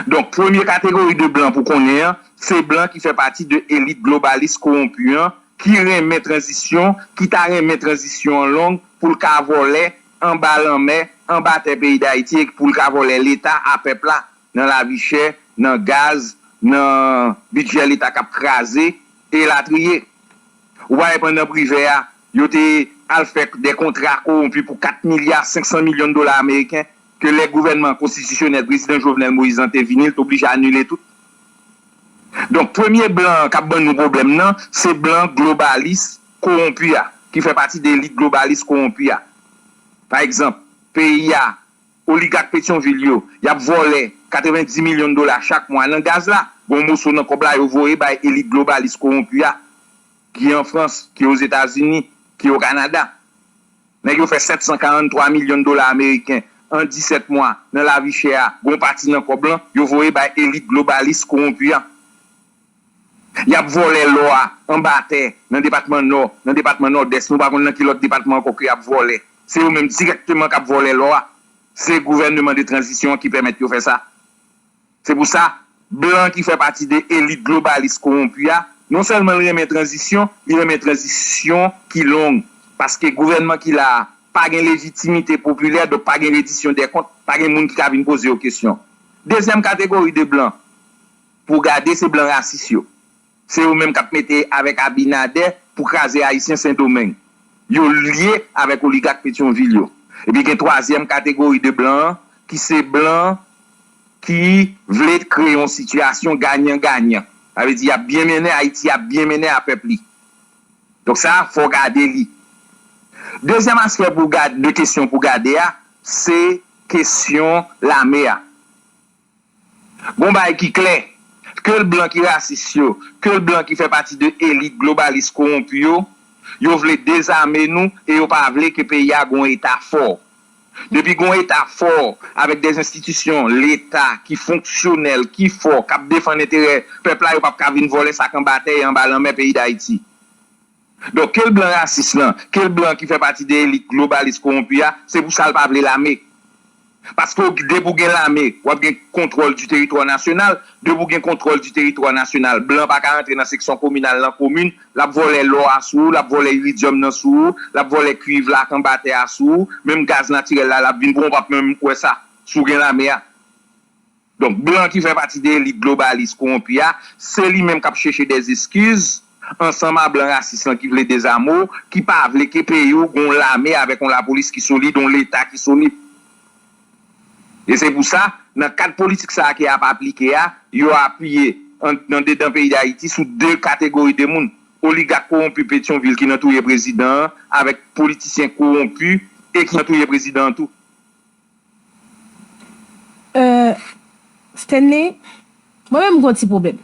Donk, premye kategori de blan pou konnen an, se blan ki fè pati de elit globalis kowonpi an, ki renmen tranzisyon, ki ta renmen tranzisyon an long pou l ka vòlè anba lanmè, anba tè peyi Dayiti e pou l ka vòlè Leta a pèp la nan lavi chè, nan gaz, nan bidjè Leta k ap kraze, elatriye. Ou pa wè pandan Privè a, yo te al fè de kontra kowonpi pou kat milya senk san milyon dola ameriken, ke lè gouvènman konstitisyonèl prezidan Jovenel Moïse lan te vini, l te oblije anile tout. Donk, premye blan k ap ban nou pwoblèm nan, se blan globalis kowonpi a, ki fè pati de elit globalis kowonpi a. Pa egzanp, peyi a, oligak Petyonvil yo, y ap vòlè katrevenndis milyon dola chak mwa nan gaz la. Gon moso nan kòb la yo voye bay elit globalis kowonpi a, ki an Frans, ki Ozetazini, ki o Kanada. Nèg yo fè sèt san karannntwa milyon dola ameriken an disèt mwa nan lavi chè a, gon pati nan kòb lan, yo voye bay elit globalis kowonpi a. Y ap vòlè lò a anba tè nan depatman Nò, nan depatman Nòdès, nou pa konn nan ki lòt depatman ankò ke y ap vòlè. Se yo menm dirèkteman k ap vòlè lò a. Se gouvèneman de tranzisyon an ki pèmèt yo fè sa. Se pou sa, blan ki fè pati de elit globalis kowonpi a, non sèlman l renmen tranzisyon, li renmen tranzisyon ki long. Paske gouvènman ki la a, pa gen lejitimite popilè, donk pa gen redisyon dè kont, pa gen moun ki ka vin poze yo kesyon. Dezyèm kategori de blan pou gade, se blan rasis yo. Se yo menm k ap mete avèk Abinader pou kraze Ayisyen Sendomeng. Yo lye avèk oligak Petyonvil yo. Epi gen twazyèm kategori de blan an, ki se blan ki vle kreye yon sitiyasyon ganyan ganyan. Sa vle di y ap byen mennen Ayiti, y ap byen mennen a pèp li. Donk sa, fò w gade li. Dezyèm aspè pou gade, de kesyon pou gade a, se kesyon lame a. Gon bagay ki klè, ke l blan ki rasis yo, ke l blan ki fè pati de elit globalis kowonpi yo, yo vle dezame nou e yo pa vle ke peyi a gon eta fò. Depi gon eta fò, avèk de enstitisyon leta ki fonksyonèl, ki fò, k ap defann enterè pèp la, yo p ap ka vin vòlè sa k anba tè e anba lanmè peyi Dayiti. Donk, ke l blan rasis lan, ke l blan ki fè pati de elit globalis kowonpi a, se pou sa l pa vle lame. Paske w- depi w gen lame, w ap gen kontwòl di teritwa nasyonal. Depi w gen kontwòl di teritwa nasyonal, blan pa ka rantre nan seksyon kominal nan komin, l ap vòlè lò a sou ou, l ap vòlè iridyòm nan sou ou, l ap vòlè kuiv la k anba tè a sou ou, menm gaz natirèl la, l ap vin pran, w p ap menm wè sa, si w gen lame a. Donk, blan ki fè pati de elit globalis kowonpi a, se li menm k ap chèche dèzeskiz ansanm a blan rasis lan ki vle dezame w, ki pa vle ke peyi w gen yon lame avèk yon lapolis ki solid, yon leta ki solid. E se pou sa, nan kad politik sa a ke y ap aplike a, yo apiye an- nan dedan peyi Dayiti sou de kategori de moun. Oligak kowonpi Petyonvil ki nan touye prezidan an, avèk politisyen kowonpi e ki nan touye prezidan an tou. Euh, Stanley, mwen menm m gon ti pwoblèm.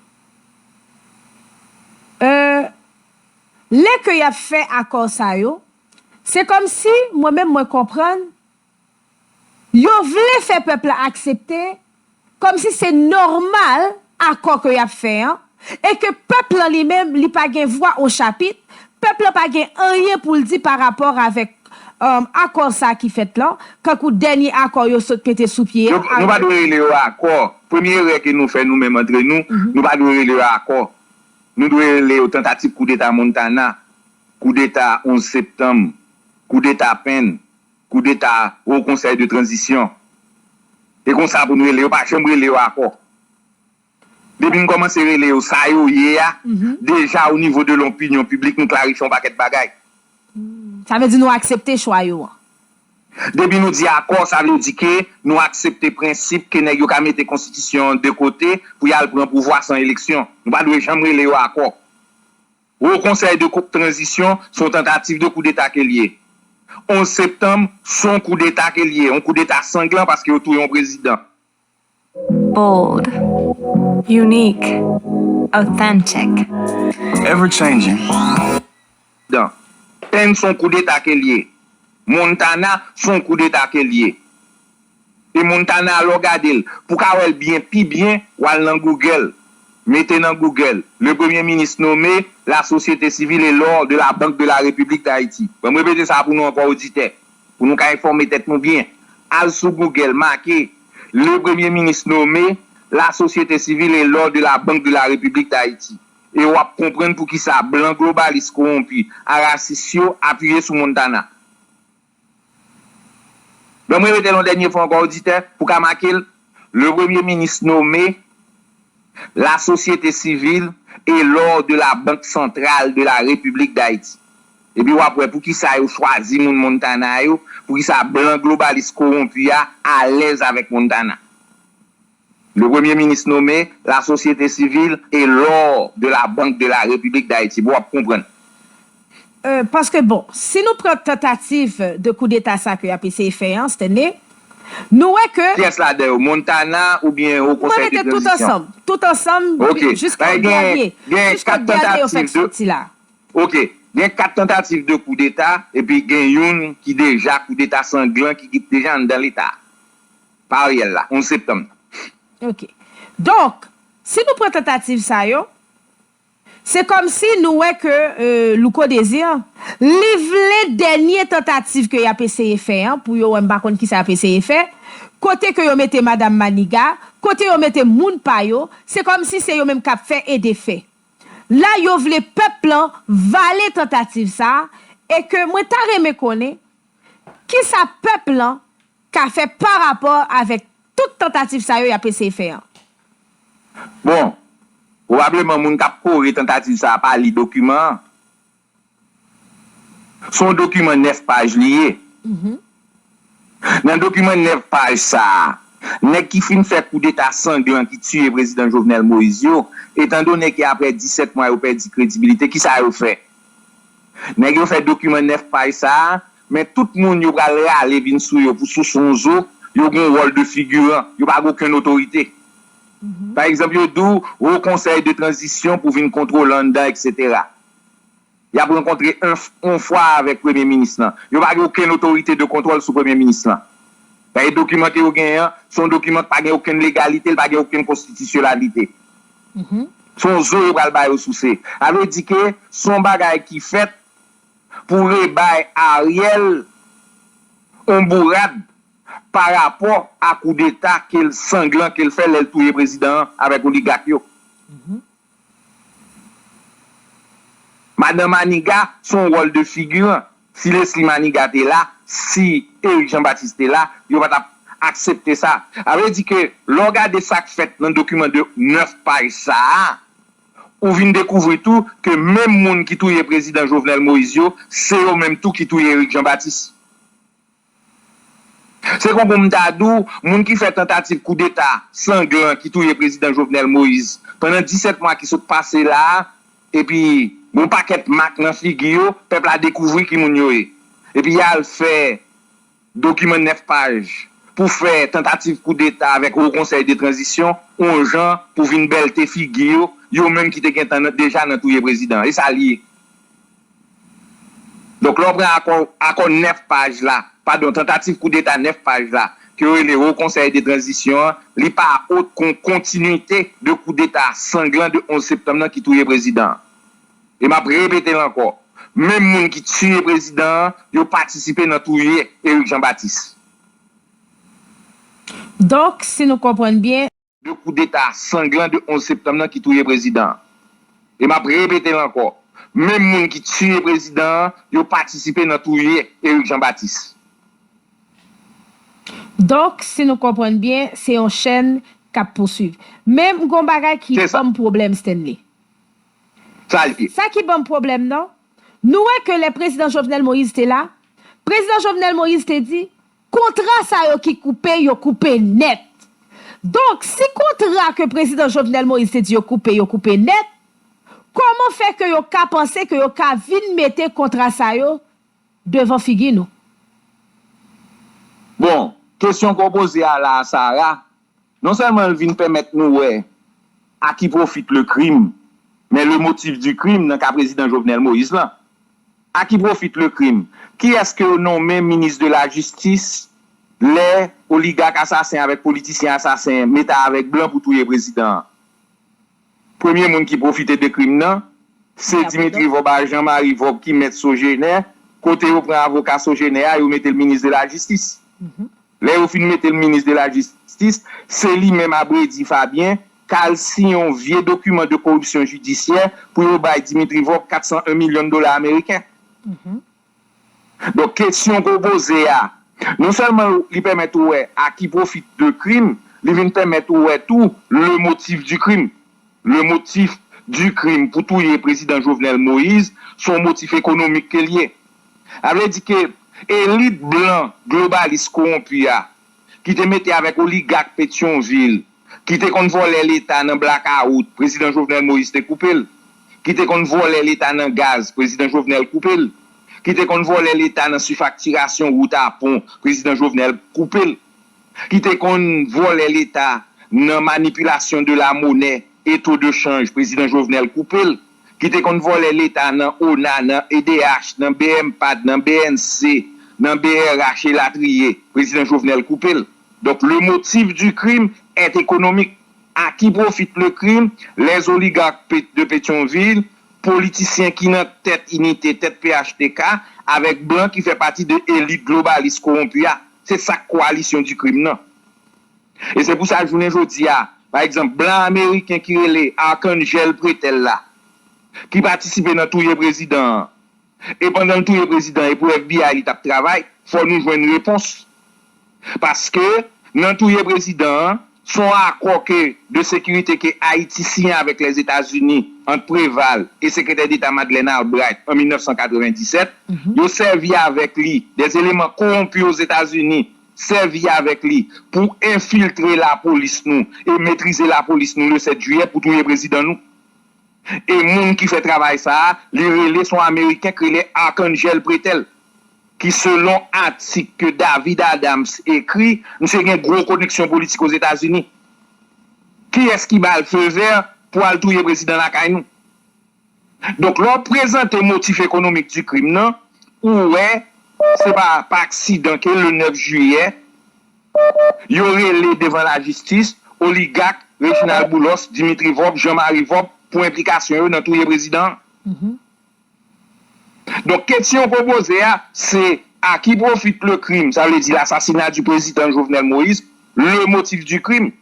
Euh, lè ke y ap fè akò sa yo, se kòmsi mwen menm mwen konprann yo vle fè pèp la aksepte kòmsi se nòmal akò ke y ap fè an e ke pèp lan li menm li pa gen vwa o chapit, pèp lan pa gen anyen pou l di pa rapò avèk akò sa ki fèt lan, kankou dènye akò yo sot mete sou pye a. Nou pa dwe rele yo akò. Premye erè ke nou fè nou menm antre nou, nou pa dwe rele yo akò. Nou dwe rele yo tantativ koudeta Montana, koudeta onz septanm, koudeta Penn, koudeta Wo Konsèy de Tranzisyon. E konsa pou nou rele yo, pa janm rele yo akò. Depi n kòmanse rele yo sa yo ye a, deja o nivo de lopinyon piblik nou klarifye yon pakèt bagay. Sa vle di nou aksepte chwa yo an. Depi nou di akò, sa vle di ke nou aksepte prensip ke nèg yo ka mete konstitisyon an de kote pou y al pran pouvwa san eleksyon. Nou pa dwe janm rele yo akò. Wo Konsèy de Tranzisyon se yon tantativ de koudeta ke l ye. Onz septanm se yon koudeta ke l ye, yon koudeta sanglan paske yo touye yon prezidan. Bold, unique, authentic. Ever changing. Penn se yon koudeta ke l ye. Montana se yon koudeta ke l ye. E Montana a lè w gade l, pou w ka wè l byen pi byen, w al nan Google. Mete nan Google, le premier ministre nommé, la société civile et l'or de la Banque de la République d'Haïti. Ban m repete sa pou nou ankò oditè, pou nou ka enfòme tèt nou byen. Al sou Google, make, le premier ministre nommé, la société civile et l'or de la Banque de la République d'Haïti. E w ap konprann poukisa blan globalis kowonpi a rasis yo apiye sou Montana. Ban mwen repete l yon dènye fwa ankò oditè, pou ka make l, le premier ministre nommé, la société civile et l'or de la Banque centrale de la République d'Haïti. Epi w ap wè poukisa yo chwazi moun Montana yo, poukisa blan globalis kowonpi a alèz avèk Montana. Le premier ministre nommé, la société civile et l'or de la Banque de la République d'Haïti. Bon, w ap konprann. Euh, paske bon, si nou pran tantativ de koudeta sa ke y ap eseye fè an, Stanley, nou wè ke. Kiyès ladan yo? Montana oubyen Wo Konsèy de Tranzisyon? Tout ansanm, tout ansanm, jiska dènye, jiska dènye yo fèk soti la. Ok, gen kat tantativ de koudeta, epi gen youn ki deja koudeta sanglan ki deja anndan leta. Pa Ariel la, onz septanm nan. Ok. Donk, si nou pran tantativ sa yo, se kòmsi nou wè ke euh, Louko Désir, li vle dènye tantativ ke y ap eseye fè an, pou yo wè m pa konn kisa y ap eseye fè, kote ke yo mete Madanm Maniga, kote yo mete moun pa yo, se kòmsi se yo menm k ap fè e defè. La yo vle pèp lan vale tantativ sa a, e ke mwen ta renmen konnen, Kisa pèp lan ka fè pa rapò avèk tout tantativ sa yo y ap eseye fè an? Bon, pwobableman moun k ap kore tantativ sa a pa li dokiman an. Se yon dokiman nèf paj li ye. Nan dokiman nèf paj sa a, nèg ki fin fè koudeta sanglan ki tiye prezidan Jovenel Moïse yo, etandone ke apre disèt mwa yo pèdi kredibilite, kisa yo fè? Nèg yo fè dokiman nèf paj sa a, men tout moun yo pral rale vin sou yo pou souse yon zo, yo gen yon wòl de figiran, yo pa gen okenn otorite. Pa egzanp, yo di w Wo Konsèy de Tranzisyon pou vin kontwole anndan, etsetera. Y ap rankontre yon fwa avèk premye minis lan. Yo pa gen okenn otorite de kontwòl sou premye minis lan. Dayè dokiman ke yo genyen an, se yon dokiman ki pa gen okenn legalite, li pa gen okenn konstitisyonalite. Se yon zo yo pral ba yo souse. Sa vle di ke se yon bagay ki fèt pou rebay Ariel yon bourad pa rapò a koudeta ke l sanglan ke l fè lè l touye prezidan an avèk oligak yo. Madan Maniga se yon wòl de figiran. Si Leslie Maniga te la, si Eric Jean Baptiste te la, yo pa t ap aksepte sa. Sa vle di ke lè w gade sa k fèt nan dokiman de nèf paj sa a, ou vin dekouvri tou ke menm moun ki touye prezidan Jovenel Moïse yo, se yo menm tou ki touye Eric Jean Baptiste. Se konkou m ta di w, moun ki fè tantativ koudeta sanglan ki touye prezidan Jovenel Moïse pandan disèt mwa ki sot pase la a, epi gen yon pakèt mak nan figi yo, pèp la dekouvri ki moun yo ye. Epi y al fè dokiman nèf paj pou fè tantativ koudeta avèk Wo Konsèy de Tranzisyon, yon jan pou vin bèlte figi yo, yo menm ki te gentan nan- deja nan touye prezidan an. E sa l ye. Donk, lè w pran akò, akò nèf paj la, padon, tantativ koudeta nèf paj la, ke yo rele Wo Konsèy de Tranzisyon an, li pa ot kon kontinite de koudeta sanglan de onz septanm nan ki touye prezidan an. E m ap repete l ankò, menm moun ki tiye prezidan an, yo patisipe nan touye Eric Jean Baptiste. Donk, si nou konprann byen, de koudeta sanglan de onz septanm nan ki touye prezidan an. E m ap repete l ankò, menm moun ki tiye prezidan an, yo patisipe nan touye Eric Jean Baptiste. Donk, si nou konprann byen, se yon chèn k ap pouswiv. Men m gen yon bagay ki ban m pwoblèm, Stanley. Sa l ye. Sa ki ban m pwoblèm nan, nou wè ke lè prezidan Jovenel Moïse te la, prezidan Jovenel Moïse te di, kontra sa yo ki koupe, yo koupe nèt. Donk, si kontra ke prezidan Jovenel Moïse te di yo koupe, yo koupe nèt, kòman fè ke yo ka panse ke yo ka vin mete kontra sa yo devan figi nou? Bon, kesyon ke w poze a la a, Sarah, non sèlman l vin pèmèt nou wè à qui profite le crime, mais le motif du crime nan ka prezidan Jovenel Moïse lan. À qui profite le crime? Kiyès ke yo nonmen minis de la jistis lè oligak asasen avèk politisyen asasen mete avèk blan pou touye prezidan an? Premye moun ki pwofite de krim nan, se Dimitri Vorbe a, Jean Marie Vorbe ki mèt Sogener, kote yo pran avoka Sogener a, yo mete l minis de la jistis. Lè yo fin mete l minis de la jistis, se li menm Abredy Fabien k al siyen yon vye dokiman de koripsyon jidisyè pou yo bay Dimitri Vorbe kat san en milyon dola ameriken. Donk, kesyon ke w poze a, non sèlman li pèmèt ou wè à qui profite le crime, li vin pèmèt ou wè tou le motif du crime. Le motif du crime pou touye prezidan Jovenel Moïse, se yon motif ekonomik ke l ye. Sa vle di ke elit blan globalis kowonpi a, ki te mete avèk oligak Petyonvil, ki te konn vòlè Leta nan blakawout, prezidan Jovenel Moïse te koupe l. Ki te konn vòlè Leta nan gaz, prezidan Jovenel koupe l. Ki te konn vòlè Leta nan sifaktirasyon wout a pon, prezidan Jovenel koupe l. Ki te konn vòlè Leta nan manipilasyon de la monnaie et taux de change, prezidan Jovenel koupe l. Ki te konn vòlè Leta nan ona, nan edh, nan bmpad, nan bnc, nan brh, elatriye, prezidan Jovenel koupe l. Donk, le motif du crime est économique. À qui profite le crime? Les oligarques de Pétion-Ville, politisyen ki nan tèt Inite, tèt phtk, avèk blan ki fè pati de elit globalis kowonpi a. Se sa k coalition du crime nan. E se pou sa, jounen jodi a, pa egzanp, blan ameriken ki rele Arcangel Pretel la, ki patisipe nan touye prezidan an, E pandan l touye prezidan, e pou FBI li t ap travay, fò nou jwenn repons. Paske nan touye prezidan an, se yon akò ke, de sekirite ke Ayiti siyen avèk Lèzetazini, ant Preval e Sekretè Deta Madeleine Albright an mil nèf san katrevenndisèt. Yo sèvi avèk li, des éléments corrompus aux États-Unis sèvi avèk li pou enfiltre lapolis nou e metrize lapolis nou le sèt jiyè pou touye prezidan nou. E moun ki fè travay sa a, li rele, se yon Ameriken ki rele Arcangel Pretel, ki selon atik ke David Adams ekri, misye gen gwo koneksyon politik Ozetazini. Kiyès ki ba l feu vert pou al touye prezidan lakay nou? Donk, lè w prezante motif ekonomik di krim nan, ou wè, se pa pa aksidan ke le nèf jiyè, yo rele devan lajistis oligak Reginald Boulos, Dimitri Vorbe, Jean Marie Vorbe pou enplikasyon yo nan touye prezidan an. Donk, kesyon ke w poze a, se à qui profite le crime, sa vle di l'assassinat du président Jovenel Moïse, le motif du crime.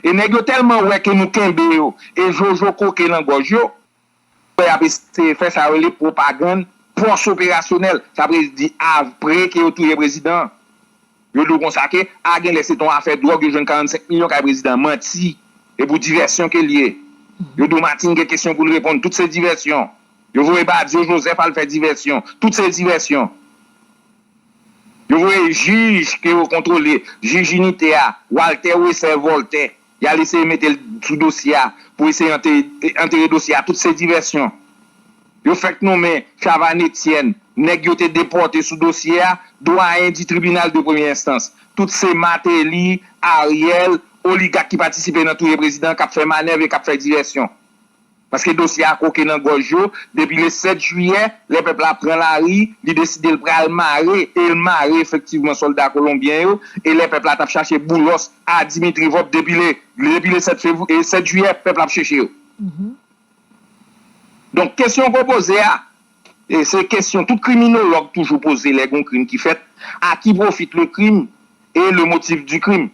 E nèg yo tèlman wè ke nou kenbe yo e jojo koke nan gòj yo, y ap eseye fè sa yo rele pwopagann pòs operasyonèl. Sa vle di apre ke yo touye prezidan an. Yo di w konsa ke, a, genlè se t on afè dwòg, yo jwenn karannsenk milyon kay prezidan an. Manti. E pou divèsyon ke l ye. Yo di w Martine gen kesyon pou l reponn. Tout se divèsyon. Yo voye Badio Joseph al fè divèsyon. Tout se divèsyon. Yo voye jij ke yo kontwole, jij inite a, Walter Wesser Voltaire. Y al eseye mete l sou dosye a pou eseye ante-, antere dosye a. Tout se divèsyon. Yo fèk nonmen Chavannes Etienne, nèg yo te depòte sou dosye a, dwayen di tribinal de premye enstans. Tout se Martelly, Ariel, oligak ki patisipe nan touye prezidan k ap fè manèv e k ap fè divèsyon. Paske dosye a koke nan gòj yo, depi le sèt jiyè, lè pèp la pran lari, li deside l pral mare, e l mare efektivman sòlda kolonbyen yo, e lè pèp la t ap chache Boulos a Dimitri Vorbe depi le, depi le sèt fevri-, e sèt jiyè, pèp la ap chèche yo. Donk, kesyon ke w poze a, e se kesyon tout kriminolog toujou poze lè gon krim ki fèt, à qui profite le crime et le motif du crime.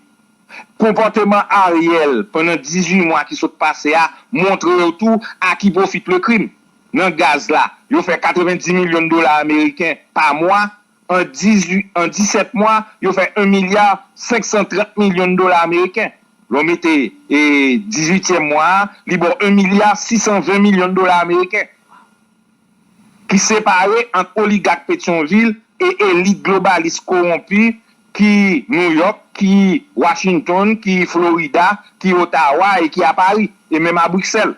Konpòteman Ariel pandan dizuit mwa ki sot pase a montre yo tou à qui profite le crime. Nan gaz la, yo fè katrevendis milyon dola ameriken pa mwa. An dizuit, an disèt mwa, yo fè un milliard cinq cent trente millions de dollars américains. Lè w mete, e, dizuityèm mwa a, li ba w un milliard six cent vingt millions de dollars américains. Ki separe ant oligak Petyonvil e elit globalis kowonpi ki New York, ki Washington, ki Florida, ki Ottawa e ki a Paris, e menm a Briksèl.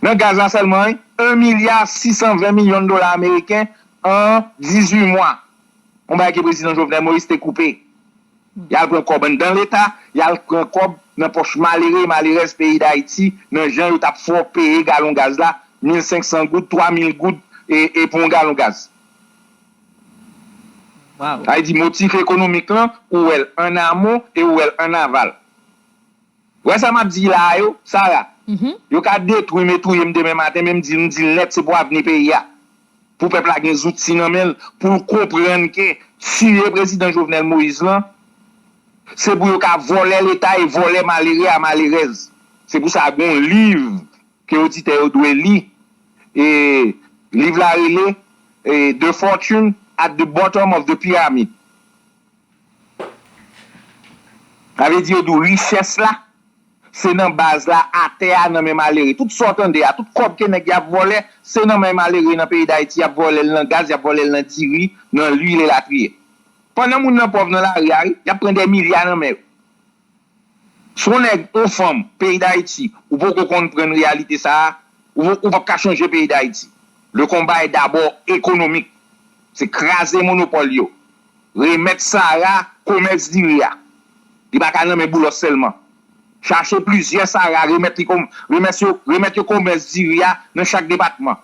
Nan gaz la sèlman, wi, un milliard six cent vingt millions de dollars américains an dizuit mwa. Yon bagay ke prezidan Jovenel Moïse te koupe. Y al pran kòb anndan Leta, y al pran kòb nan pòch malere e malerèz peyi Dayiti, nan jan yo t ap fè w peye galon gaz la mil senk san goud, twa mil goud, e, e pou yon galon gaz. Sa vle di motif ekonomik lan, ou wè l ann amon e ou wè l ann aval. Wè sa m ap di la a yo, Sara. Yo ka detwi m e touye m demen maten, men m di, m di l nèt, se pou avni peyi a. Pou pèp la gen zouti nan men l, pou l konprann ke tiye prezidan Jovenel Moïse lan, se pou yo ka vòlè Leta e vòlè malere a malerèz. Se pou sa gon liv ke oditè yo dwe li. E liv la rele, e, The Fortune at the Bottom of the Pyramid. Sa vle di yo di w richès la, se nan baz la, atè a, nan men malere. Tout sa w tande a, tout kòb ke nèg y ap vòlè, se nan men malere nan peyi Dayiti, y ap vòlè l nan gaz, y ap vòlè l nan diri, nan lwil elatriye. Pandan moun nan pòv nan lari a, wi, y ap pran dè milya nan men yo. Si w nèg, yon fanm, peyi Dayiti, ou poko konprann reyalite sa a, ou, ou p ap ka chanje peyi Dayiti. Le combat est d'abord économique. Se kraze monopòl yo. Remèt Sara komès diri a. Li pa ka nan men Boulos sèlman. Chache plizyè Sara, remèt li kom-, remèt yo, remèt yo komès diri a nan chak depatman.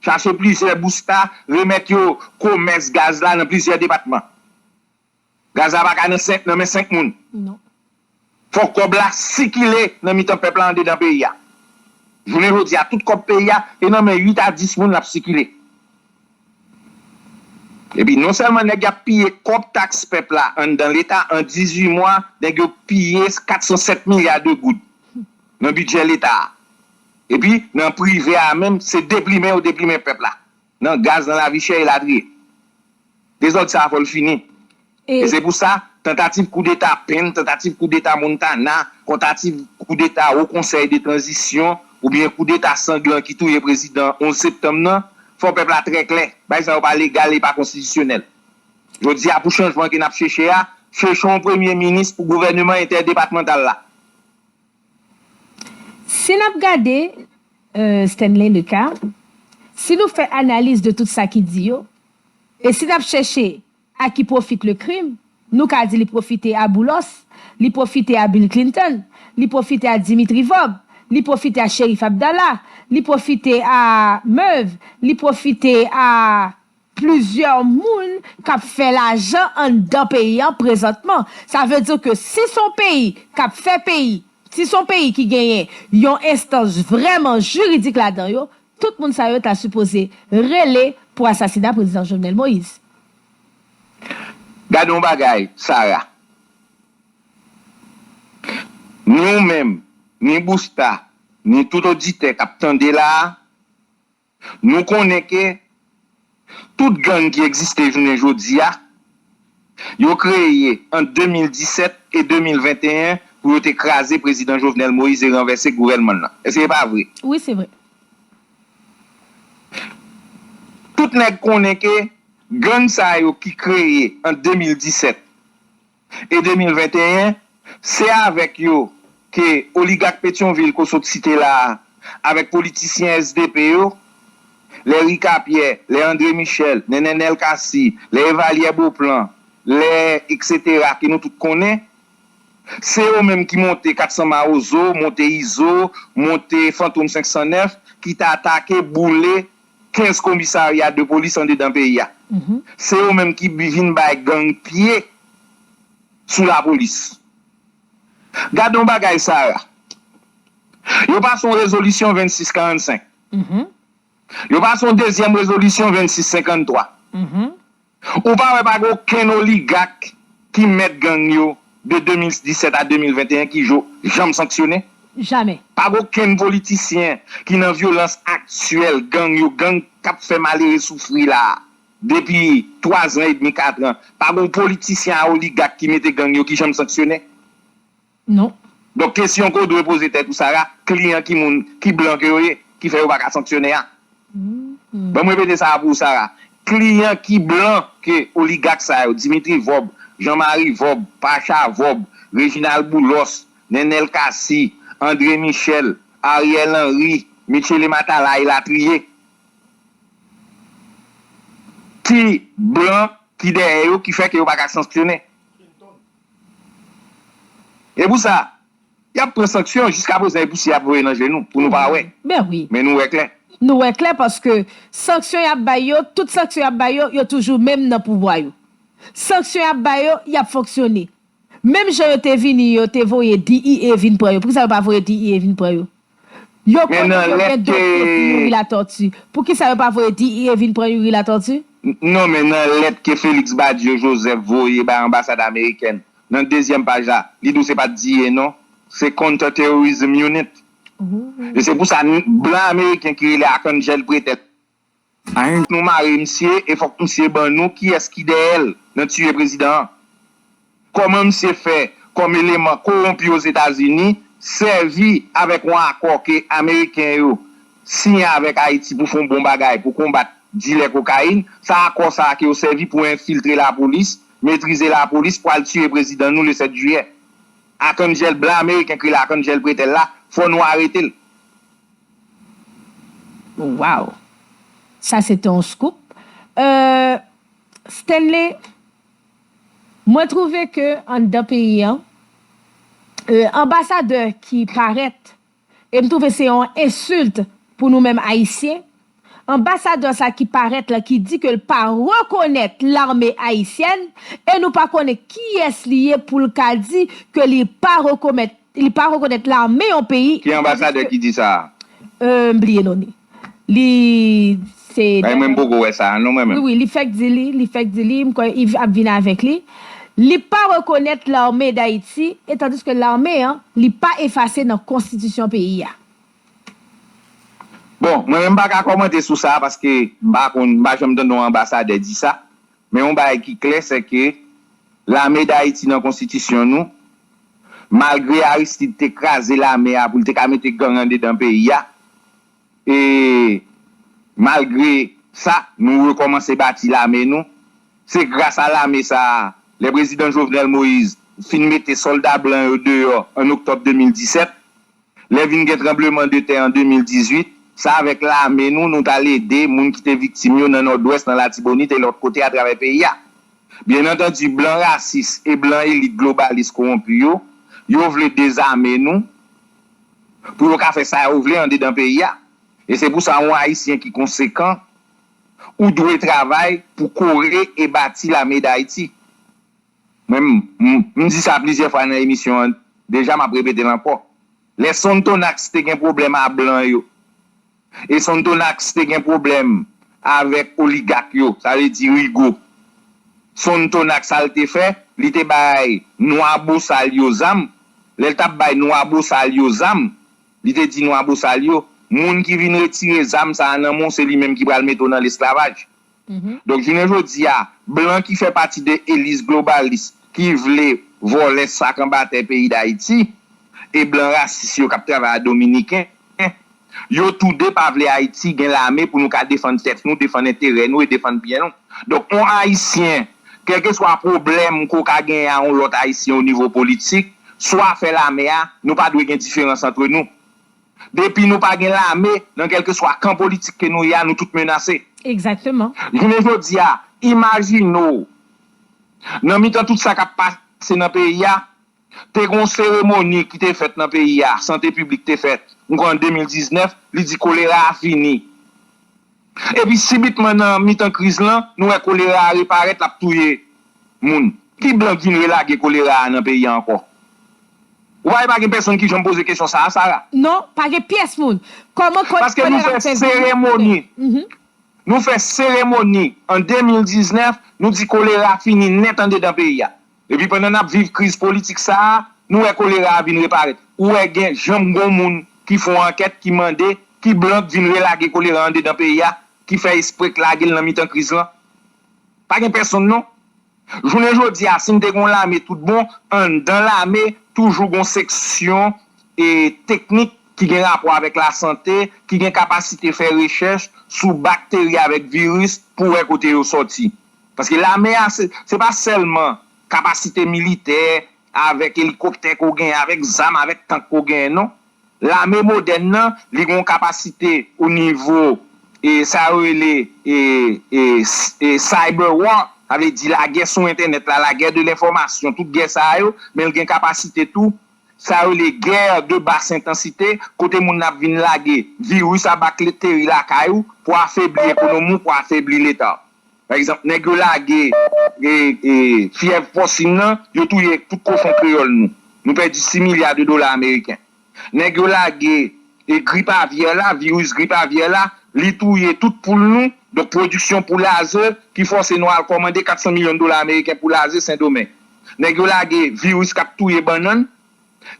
Chache plizyè Busta, remèt yo komès gaz la nan plizyè depatman. Gaz la pa ka nan senk, nan men senk moun. Non. Fòk kòb la sikile nan mitan pèp la andedan peyi a. Jounen jodi a, tout kòb peyi a, e nan men uit a dis moun l ap sikile. Epi non sèlman nèg y ap piye kòb taks pèp la anndan Leta, an dizuit mwa, nèg yo piye kat san sèt milya de goud nan bidjè Leta a. Epi, nan prive a menm, se deplimen yo deplimen pèp la. Nan gaz, nan lavi chè, elatriye. Dezòd sa a fò l fini. E se pou sa, tantativ koudeta Pèn, tantativ koudeta Montana, tantativ koudeta Wo Konsèy de Tranzisyon, oubyen koudeta sanglan ki touye prezidan onz septanm nan, fò pèp la trè klè. Bagay sa yo pa legal e pa konstitisyonèl. Jodi a, pou chanjman ke n ap cheche a, cheche yon premye minis pou gouvèneman entèdepatmantal la. Si n ap gade, euh, Stanley Leca, si nou fè analiz de tout sa ki di yo, e si n ap chèche à qui profite le crime, nou ka di li pwofite a Boulos, li pwofite a Bill Clinton, li pwofite a Dimitri Vorbe, li pwofite a Cherif Abdallah, li pwofite a Merv, li pwofite a plizyè moun k ap fè lajan anndan peyi an prezantman. Sa vle di ke si se yon peyi k ap fè peyi, si se yon peyi ki genyen yon enstans vrèman jiridik ladan yo, tout moun sa yo ta sipoze rele pou asasina prezidan Jovenel Moïse. Gade yon bagay, Sarah. Ni ou menm, ni Busta, ni tout oditè k ap tande la a, nou konnen ke tout gang ki egziste jounen jodi a, yo kreye ant de mil disèt e de mil venteyen pou yo te kraze prezidan Jovenel Moïse e ranvèse gouvènman l lan. Èske se pa vre? Wi, se vre. Tout nèg konnen ke gang sa yo ki kreye ant de mil disèt e de mil venteyen, se avèk yo ke oligak Petyonvil ke w sot site la a, avèk politisyen S D P yo, lè Rika Pyè, lè André Michel, lè Nènèl Cassy, lè Evalyè Beauplan, lè etsetera ke nou tout konnen, se yo menm ki monte kat san Mawozo, monte Izo, monte Fantom senk san nèf, ki t atake, boule kenz komisarya de polis andedan peyi a. Se yo menm ki vin bay gang pye sou lapolis. Gade yon bagay, Sarah. Yo pase yon rezolisyon vennsis karannsenk. Yo pase yon dezyèm rezolisyon vennsis senkanntwa. Ou pa wè pa gen okenn oligak ki mèt gang yo de de mil disèt a de mil venteyen ki jo-, janm sanksyone? Jamè. Pa gen okenn politisyen ki nan vyolans aktyèl gang yo, gang k ap fè malere soufri la a, depi twa zan edmi, kat an. Pa gen politisyen a oligak ki mete gang yo ki janm sanksyone? Non. Donk, kesyon ke w dwe poze tèt ou, Sarah, kliyan ki moun, ki blan ke yo ye, ki fè yo pa ka sanksyone a? Ban m repete sa a pou ou, Sarah. Kliyan ki blan ke oligak sa yo, Dimitri Vorbe, Jean Marie Vorbe, Pacha Vorbe, Reginald Boulos, Nènèl Cassy, André Michel, Ariel Henry, Michele Matala, elatriye. Ki blan ki dèyè yo, ki fè ke yo pa ka sanksyone? E pou sa, y ap pran sanksyon, jiskaprezan e pousyè y ap voye nan je nou, pou nou pa wè. Men nou wè klè. Nou wè klè paske sanksyon y ap bay yo, tout sanksyon y ap bay yo, yo toujou menm nan pouvwa yo. Sanksyon y ap bay yo, y ap fonksyone. Menm jan yo te vini, yo te voye D E A vin pran yo. Poukisa yo pa voye D E A vin pran yo? Yo konnen yo gen dosye sou Youri Latortue. Poukisa yo pa voye D E A vin pran Youri Latortue? Non, men nan lèt ke Félix Badio Joseph voye bay anbasad amerikèn, nan dezyèm paj la, li di w se pa t D E A non, se Counterterrorism Unit. E se pou sa, blan ameriken ki rele Arcangel Pretel, nou mare misye e fòk misye ban nou kiyès ki dèyè l nan tiye prezidan an. Kòman misye fè, kòm eleman kowonpi Ozetazini, sèvi avèk yon akò ke Ameriken yo siyen avèk Ayiti pou fè yon bon bagay pou konbat dilè kokayin? Sa akò sa a ke yo sèvi pou enfiltre lapolis, metrize lapolis, pou al tiye prezidan nou le sèt jiyè. Arcangel, blan ameriken ki rele Arcangel Pretel la, fò nou arete l. Wow! Sa se te yon scoop. Euh, Stanley, mwen twouve ke anndan peyi an, euh, anbasadè ki parèt, e m twouve se yon ensilt pou nou menm Ayisyen, anbasadè sa ki parèt la, ki di ke l pa rekonèt lame ayisyèn, e nou pa konnen kiyès li ye pou l ka di ke li pa rekonèt, li pa rekonèt lame yon peyi. Ki anbasadè ki di sa a? Euh, m bliye non li. Li se... Bay mwen, m poko wè sa a non, mwen menm. Wi, wi, li fèk di li, li fèk di li, m kwè Yves ap vin avèk li. Li pa rekonèt lame Dayiti, e tandiske lame an, li pa efase nan konstitisyon peyi a. Bon, mwen menm m pa ka kòmante sou sa paske m pa konn, m pa janm tande yon anbasadè di sa. Men yon bagay ki klè, se ke lame Dayiti nan konstitisyon nou, malgre Aristide te kraze lame a pou l te ka mete gang andedan peyi a, e malgre sa, nou rekòmanse bati lame nou. Se gras a lame sa a, lè prezidan Jovenel Moïse fin mete sòlda blan yo deyò an oktòb de mil disèt, lè vin gen tranbleman de tè an de mil dizuit, se avèk lame nou, nou t al ede moun ki te viktim yo nan Nòdwès, nan Latibonit e lòt kote atravè peyi a. Byen antandi, blan rasis e blan elit globalis kowonpi yo, yo vle dezame nou pou yo ka fè sa yo vle andedan peyi a. E se pou sa, yon Ayisyen ki konsekan, ou dwe travay pou kore e bati lame Dayiti. Mwen, m, m, m di sa plizyè fwa nan emisyon an, deja m ap repete l ankò. Lè Sonthonax te gen pwoblèm a blan yo, e Sonthonax te gen pwoblèm avèk oligak yo, sa vle di Rigaud. Sonthonax, sa l te fè, li te bay nwa bosal yo zam. Lè l t ap bay nwa bosal yo zam, li te di nwa bosal yo, moun ki vin retire zam sa a nan men w, se li menm ki pral mete w nan lesklavaj. Donk, jounen jodi a, blan ki fè pati de elis globalis ki vle vòlè sak anba tè peyi Dayiti, e blan rasis yo k ap travay a Dominiken, yo toude pa vle Ayiti gen lame pou nou ka defann tèt nou, defann enterè nou e defann byen nou. Donk, yon Ayisyen, kèlkeswa pwoblèm ke w ka genyen a yon lòt Ayisyen o nivo politik, swa afè lame a, nou pa dwe gen diferans antre nou. Depi nou pa gen lame, nan kèlkeswa kan politik ke nou ye a, nou tout menase. Egzakteman. Jounen jodi a, imajine w, nan mitan tout sa k ap pase nan peyi a, te gen yon seremoni ki te fèt nan peyi a, Sante Piblik te fèt, m kwè an de mil diznèf, li di kolera a fini. Epi sibitman nan mitan kriz lan, nou wè kolera a reparèt, l ap touye moun. Ki blan k vin relage kolera a nan peyi a ankò? Ou pa wè pa gen pèsonn ki janm poze kesyon sa a, Sara? Non, pa gen pyès moun. Kòman kolera ap fè vini? Paske nou fè seremoni. Nou fè seremoni an de mil diznèf, nou di kolera fini nèt andedan peyi a. Epi pandan n ap viv kriz politik sa a, nou wè kolera a vin reparèt. Ou wè gen janm gon moun ki fè yon ankèt ki mande ki blan k vin relage kolera andedan peyi a, ki fè espre k lage l nan mitan kriz lan? Pa gen pèsonn non. Jounen jodi a, si n te gen yon lame tout bon, anndan lame, toujou gen yon seksyon e teknik ki gen rapò avèk lasante, ki gen kapasite fè rechèch sou bakteri avèk viris pou wè kote yo sòti. Paske lame a, se, se pa sèlman kapasite militè, avèk elikoptè ke w genyen, avèk zam, avèk tank ke w genyen, non. Lame modèn nan, li gen yon kapasite o nivo e sa yo rele e, e, e cyber war, sa vle di lagè sou entènèt la, lagè de lenfòmasyon, tout gè sa yo, men l gen kapasite tou, sa yo rele guerre de basse intensité, kote moun nan ap vin lage viris a bakteri lakay ou pou afebli ekonomi w, pou afebli leta w. Pa egzanp, nèg yo lage e, e, fyèv pòsin nan, yo touye tout kochon kreyòl nou. Nou pèdi sis milya de dola ameriken. Nèg yo lage e grip avyè la, viris grip avyè la, li touye tout poul nou, donk pwodiksyon poul aze ki fòse nou al kòmande kat san milyon dola ameriken poul aze Sendomeng. Nèg yo lage viris k ap touye bannann,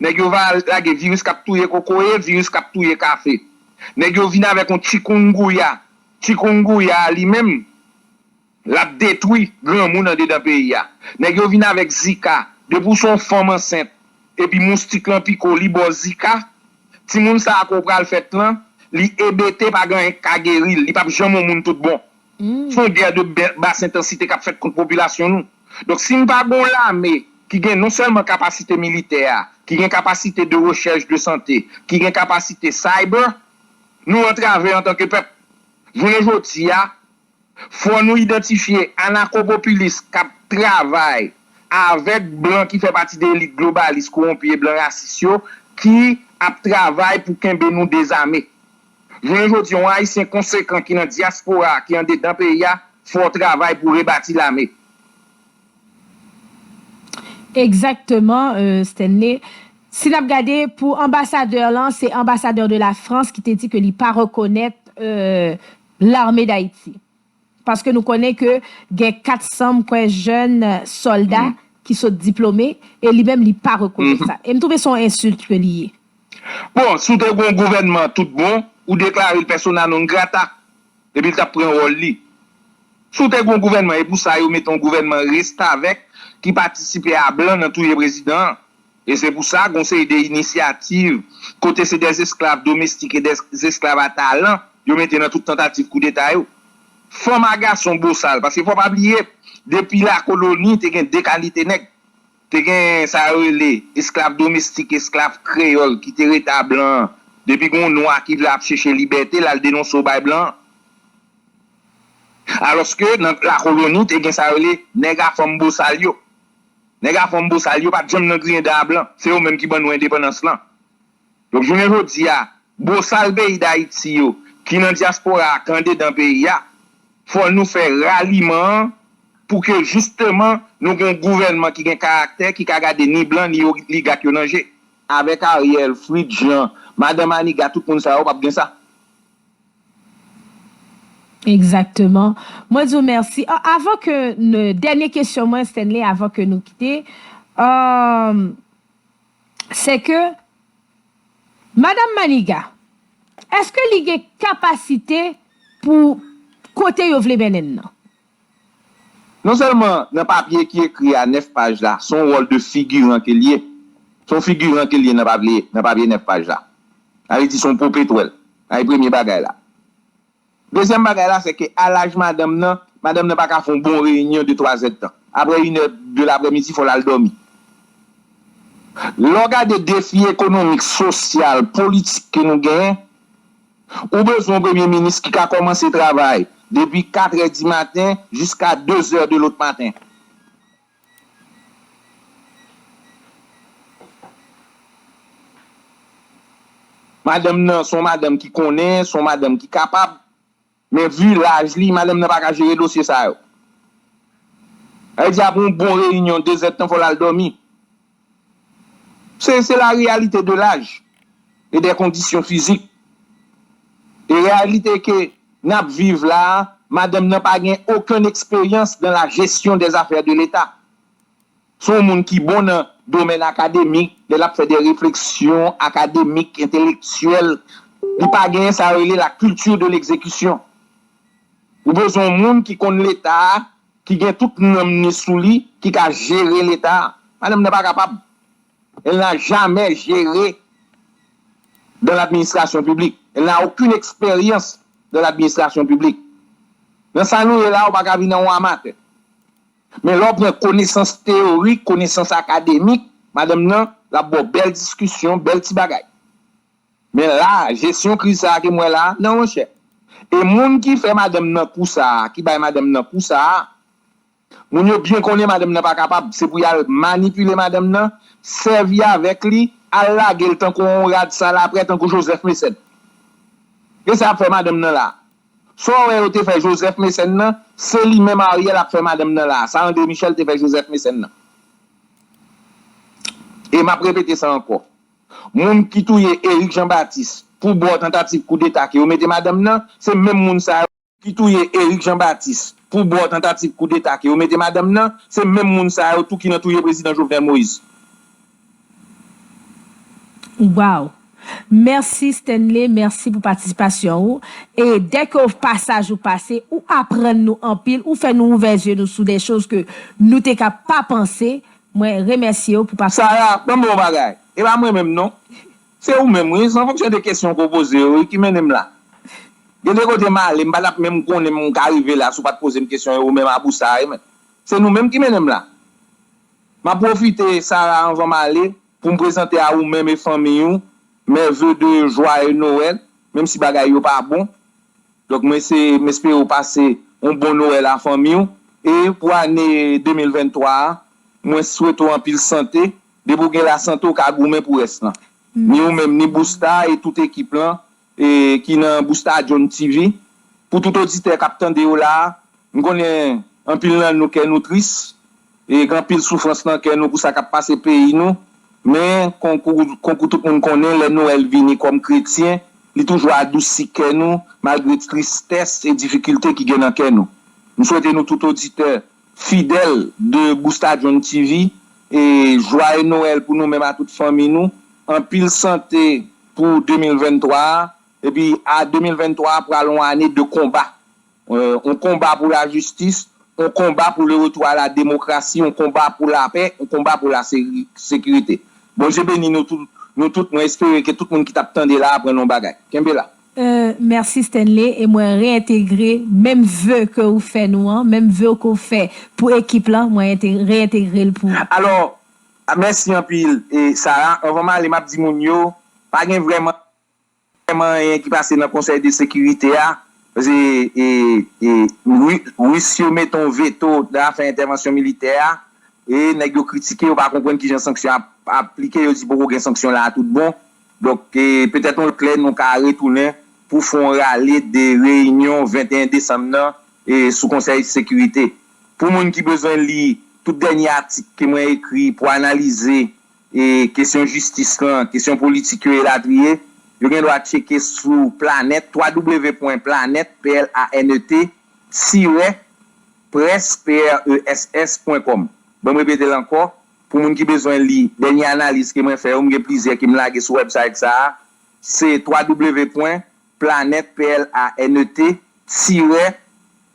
nèg yo va lage viris k ap touye kokoye, viris k ap touye kafe. Nèg yo vin avèk yon chikungunya, chikungunya a li menm, l ap detwi granmoun andedan peyi a. Nèg yo vin avèk Zika. Depi w se yon fanm ansent, epi moustik lan pike w, li ba w Zika, timoun sa a ke w pral fèt lan, li ebete, pa gen anyen k ka geri l, li p ap janm yon moun tout bon. Se yon guerre de basse intensité k ap fèt kont popilasyon nou. Donk, si n pa gen yon lame ki gen non sèlman kapasite militè a, ki gen kapasite de rechèch de sante, ki gen kapasite cyber, nou antrave antanke pèp. Jounen jodi a, fò nou idantifye anakopopilis k ap travay avèk blan ki fè pati de elit globalis kowonpi e blan rasis yo ki ap travay pou kenbe nou dezame. Jounen jodi a, yon Ayisyen konsekan ki nan dyaspora a, ki andedan peyi a, fò w travay pou rebati lame. Egzakteman, Stanley. Si n ap gade pou anbasadè lan, se anbasadè de la Frans ki te di ke li pa rekonèt Larme Dayiti. Paske nou konnen ke gen kat san m kwè jèn sòlda ki sot diplome e li menm li pa rekonèt sa. E m twouve se yon ensilt ke li ye. Bon, si w te gen yon gouvènman tout bon, ou deklare l persona non grata, epi l t ap pran wòl li. Si w te gen yon gouvènman, e pou sa yo mete yon gouvènman restavèk ki patisipe a blan nan touye prezidan an. E se pou sa, gen yon seri de inisyativ kote se des esclaves domestiques et des esclaves à talent yo mete nan tout tantativ koudeta yo. Fanm a gason bosal, paske fò pa bliye, depi lakoloni, te gen de kalite nèg. Te gen sa yo rele esklav domestik, esklav kreyòl ki te rete a blan an. Depi gen yon nwa ki vle ap chèche libète, l al denonse w bay blan an. Alòske nan lakoloni, te gen sa yo rele nèg a fanm bosal yo. Nèg a fanm bosal yo pa t janm nan griyen dan a blan. Se yo menm ki ban nou endepandans lan. Donk, jounen jodi a, bosal peyi Dayiti yo, ki nan dyaspora a, ki andedan peyi a, fò nou fè raliman an pou ke jisteman nou gen yon gouvènman ki gen karaktè, ki ka gade ni blan ni oligak yo nan je. Avèk Ariel, Fritz Jean, Madan Maniga, tout moun sa yo p ap gen sa. Egzakteman. Mwen di w mèsi. A- Avan ke nou, dènye kesyon mwen, Stanley, avan ke nou kite, um, se ke Madan Maniga, èske li gen kapasite pou kote yo vle mennen n nan? Non sèlman nan papye ki ekri a nèf paj la, se yon wòl de figiran ke l ye. Se yon figiran ke l ye nan papye, nan papye nèf paj la. Sa vle di se yon popetwèl. Sa e premye bagay la. Dezyèm bagay la, se ke a laj madanm nan, madanm nan pa ka fè yon bon reyinyon de twa zèdtan. Apre inè de laprèmidi, fò l al dòmi. Lè w gade defi ekonomik, sosyal, politik ke nou genyen, ou bezwen yon premye minis ki ka kòmanse travay depi katrè di maten jiska dezè de lòt maten. Madanm nan se yon madanm ki konnen, se yon madanm ki kapab, men vi laj li, madanm nan pa ka jere dosye sa yo. Sa vle di apre yon bon reyinyon, dezèdtan, fò l al dòmi. Se se la réalité de l'âge et des conditions physiques. E reyalite ke n ap viv la a, madanm nan pa gen okenn eksperyans dans la gestion des affaires de l'État. Se yon moun ki bon nan domèn akademik, lè l ap fè de refleksyon akademik, entelektyèl. Li pa genyen sa yo rele la culture de l'exécution. Ou bezwen yon moun ki konn Leta a, ki gen tout nanm ni sou li, ki ka jere Leta a. Madanm nan pa kapab. Elle n'a jamais géré dans l'administration publique. Elle n'a aucune expérience dans l'administration publique. Nan sa nou ye la, ou pa ka vin an yon amatè. Men lè w pran konesans teyorik, konesans akademik, madanm nan, l ap ba w bèl diskisyon, bèl ti bagay. Men la, jesyon kriz sa a ke m wè la, non monchè. E moun ki fè madanm nan kou sa a, ki bay madanm nan kou sa a, moun yo byen konnen madanm nan pa kapab. Se pou y al manipile madanm nan, sèvi avèk li, al lage l tankou yon rad sal apre, tankou Joseph Mécène. E sa y ap fè madanm nan la a. Sa w wè yo te fè Joseph Mécène nan, se li menm Ariel ap fè madanm nan la a. Sa André Michel te fè Joseph Mécène nan. E m ap repete sa ankò. Moun ki touye Eric Jean Baptiste pou bò tantativ koudeta ke yo mete madanm nan, se menm moun sa yo ki touye Eric Jean Baptiste pou bò tantativ koudeta ke yo mete madanm nan, se menm moun sa yo tou ki nan touye prezidan Jovenel Moïse. Wow! Mèsi Stanley, mèsi pou patisipasyon ou. E dèke pasaj ou pase, ou aprann nou anpil, ou fè nou ouvè zye nou sou de choz ke nou te ka pa panse. Mwen remèsye w pou pa. Sara, ban m di w yon bagay. E pa mwen menm non. Se ou menm wi, se an fonksyon de kesyon ke w poze yo wi ki mennen m la. Gen de kote m ale, m pa t ap menm konnen m ka rive la si w pa t poze m kesyon yo ou menm Abou Sara wi men. Se nou menm ki mennen m la. M ap pwofite, Sara, anvan m ale, pou m prezante a ou menm e fanmiy ou, mes vœux de joyeux Noël, menm si bagay yo pa bon. Donk, mwen se, m espere w pase yon bon Nwèl a fanmi w. E pou ane de mil venntwa a, mwen swete w anpil sante. Depi w gen lasante, w ka goumen pou rès lan. Ni ou menm, ni Busta e tout ekip lan e ki nan Busta John T V. Pou tout oditè k ap tande yo la a, m konnen anpil nan nou kè nou tris e gen anpil soufrans nan kè nou pou sa k ap pase peyi nou. Men, konkou, konkou tout moun konnen, lè Nwèl vini kòm kretyen, li toujou adousi kè nou, malgre tristès e difikilte ki gen nan kè nou. M swete nou tout oditè fidèl de Busta John T V, e jwaye Nwèl pou nou menm a tout fanmi nou, anpil sante pou de mil venntwa a, Epi a de mil venntwa a pral yon ane de konba. Euh, yon konba pou lajistis, yon konba pou le retour à la démocratie, yon konba pou lapè, yon konba pou la séri- sekirite. Bondye beni nou tout, nou tout. Mwen espere ke tout moun ki t ap tande la aprann yon bagay. Kenbe la. Euh, mèsi Stanley, e mwen reyentegre menm ve ke ou fè nou an, menm ve ke ou fè pou ekip lan, mwen reyente- reyentegre l pou ou. Alò, a, mèsi anpil, e, Sarah. Anvan m ale, m ap di moun yo, pa gen vrèman, vrèman anyen ki pase nan Konsèy de Sekirite a. Paske, e, e, Ri- Ris yo mete yon veto nan afè entèvansyon militè a. E nèg yo kritike, yo pa konprann kijan sanksyon ap aplike, yo di poko gen sanksyon la a tout bon. Donk, e, petèt yon lè nou ka retounen pou fè yon rale de reyinyon venteyen desanm nan, e, sou Konsèy Sekirite. Pou moun ki bezwen li tout dènye atik ke mwen ekri pou analize, e, kesyon jistis lan, kesyon politik yo, elatriye, yo gen dwa tcheke sou Planet, w w w pwen planet, P L A N E T, tirè, press, P R E S S pwen com. Ban m repete l ankò, pou moun ki bezwen li dènye analiz ke mwen fè yo, m gen plizyè ke m lage sou website sa a, se w w w pwen planet, P L A N E T, tirè,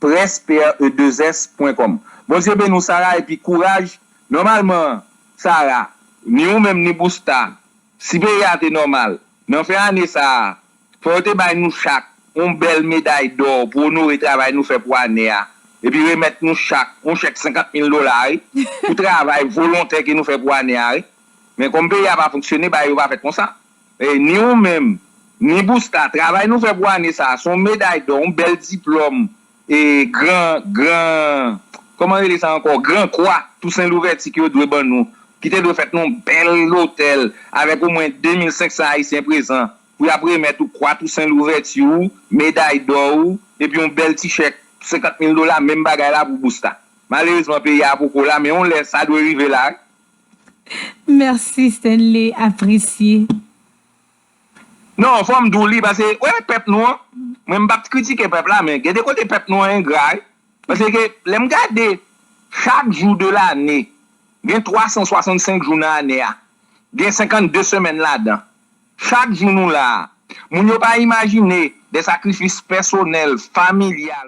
press, P R E deux S pwen com. Bondye beni w, Sarah, epi kouraj. Nòmalman, Sarah, ni ou menm, ni Busta, si peyi a te nòmal, nan fen ane sa a, fò yo te bay nou chak yon bèl meday dò pou onore travay nou fè pou ane a, epi remèt nou chak yon chèk senkant mil dola, wi, pou travay volontè ke nou fè pou ane a, wi. Men kòm peyi a pa fonksyone, bagay yo pa fèt konsa. E, ni ou menm, ni Busta, travay nou fè pou ane sa a, se yon meday dò, yon bèl diplòm, e, gran, gran, kòman rele sa ankò? Gran kwa Tousen Louvèti ke yo dwe ban nou, ki te dwe fèt nan yon bèl lotèl, avèk omwen de mil senk san Ayisyen prezan, pou y ap remèt ou kwa Tousen Louvèti ou, meday dò ou, epi yon bèl ti chèk senkant mil dola, menm bagay la pou Busta. Malerezman, peyi a poko la, men yon lè sa dwe rive la, wi. Mèsi Stanley, apresye. Non, fò m di w li, paske, wè, pèp nou an, mwen m p ap kritike pèp la, men gen de kote pèp nou an engra, wi. Paske, lè m gade, chak jou de lane, gen twa san swasannsenk jou nan ane a, gen senkannde semèn ladan. Chak jou nou la a, moun yo pa imajine de sakrifis pèsonèl, familyal,